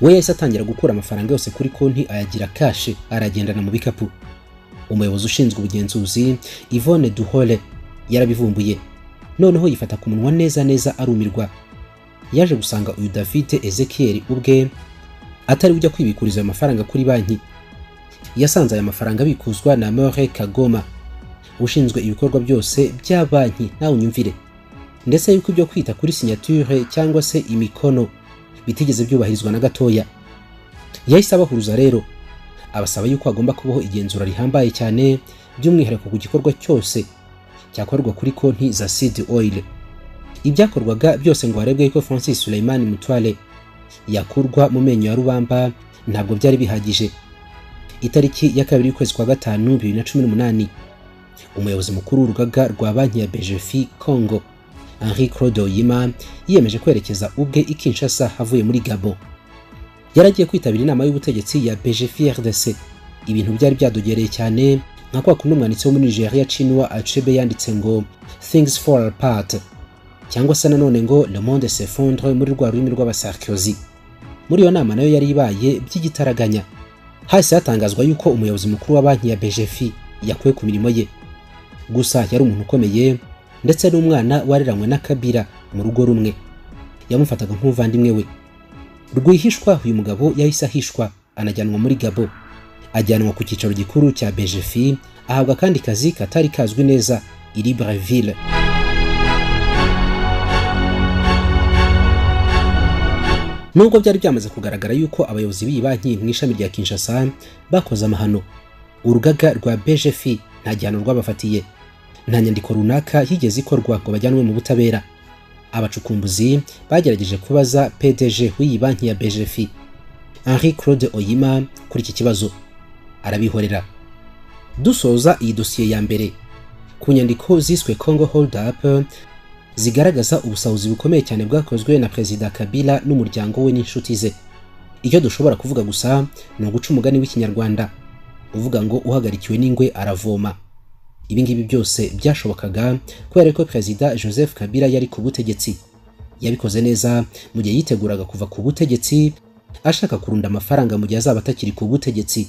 [SPEAKER 1] we yahise atangira gukura amafaranga yose kuri konti ayagira cash, aragendana mu bikapu. Umuyobozi ushinzwe ubugenzuzi Yvonne Duhole yarabivumbuye, noneho yifata ku munwa neza neza arumirwa. Yaje gusanga uyu David Ezekiel ubwe atari ujya kwibikuriza ayo mafaranga kuri banki. Yasanze aya mafaranga abikuzwa na More Kagoma ushinzwe ibikorwa byose bya banki, nawe unyumvire, ndetse yuko ibyo kwita kuri signature cyangwa se imikono bitigeze byubahirizwa na gatoya. Yahise abahuruza rero, abasaba yuko hagomba kubaho igenzura rihambaye cyane, by'umwihariko ku gikorwa cyose cyakorwa kuri konti za Seed Oil. Ibyakorwaga byose ngo harebwe yuko Francis Suleiman Mutwale yakurwa mu menyo ya rubamba ntabwo byari bihagije. Itariki ya 2 y'ukwezi kwa 5 2018, umuyobozi mukuru w'urugaga rwa banki ya BGFI Congo Henri Claude Oyima yiyemeje kwerekeza ubwe i Kinshasa avuye muri Gabon. Yaragiye kwitabira inama y'ubutegetsi ya BGFI RDC. Ibintu byari byadogereye cyane, nka kwa kundi umwanditsi wo muri Nigeria Chinua Achebe yanditse ngo "Things fall apart", cyangwa se nanone ngo "Le monde s'effondre" muri rwa rurimi rw'abasarkozy. Muri iyo nama nayo yari ibaye by'igitaraganya, hahise hatangazwa yuko umuyobozi mukuru wa banki ya BGFI yakuwe ku mirimo ye. Gusa yari umuntu ukomeye, ndetse n'umwana wareranywe na Kabila mu rugo rumwe yamufataga nk'umuvandimwe we. Rwihishwa uyu mugabo yahise ahishwa anajyanwa muri Gabon, ajyanwa ku cyicaro gikuru cya BGFI, ahabwa kandi kazi katari kazwi neza i Libreville. Nubwo byari byamaze kugaragara yuko abayobozi b'iyi banki mu ishami rya Kinshasa bakoze amahano, urugaga rwa BGFI nta gihano rwabafatiye, nta nyandiko runaka yigeze ikorwa ngo bajyanwe mu butabera. Abacukumbuzi bagerageje kubaza PDG w'iyi banki ya BGFI Henri Claude Oyima kuri iki kibazo, arabihorera. Dusoza iyi dosiye ya mbere ku nyandiko ziswe Congo Hold Up, zigaragaza ubusahuzi bukomeye cyane bwakozwe na Perezida Kabila n'umuryango we n'inshuti ze. Icyo dushobora kuvuga gusa ni uguca umugani w'ikinyarwanda uvuga ngo uhagarikiwe n'ingwe aravoma. Ibi ngibi byose byashobokaga kubera ko Perezida Joseph Kabila yari ku butegetsi. Yabikoze neza mu gihe yiteguraga kuva ku butegetsi, ashaka kurunda amafaranga mu gihe azaba atakiri ku butegetsi.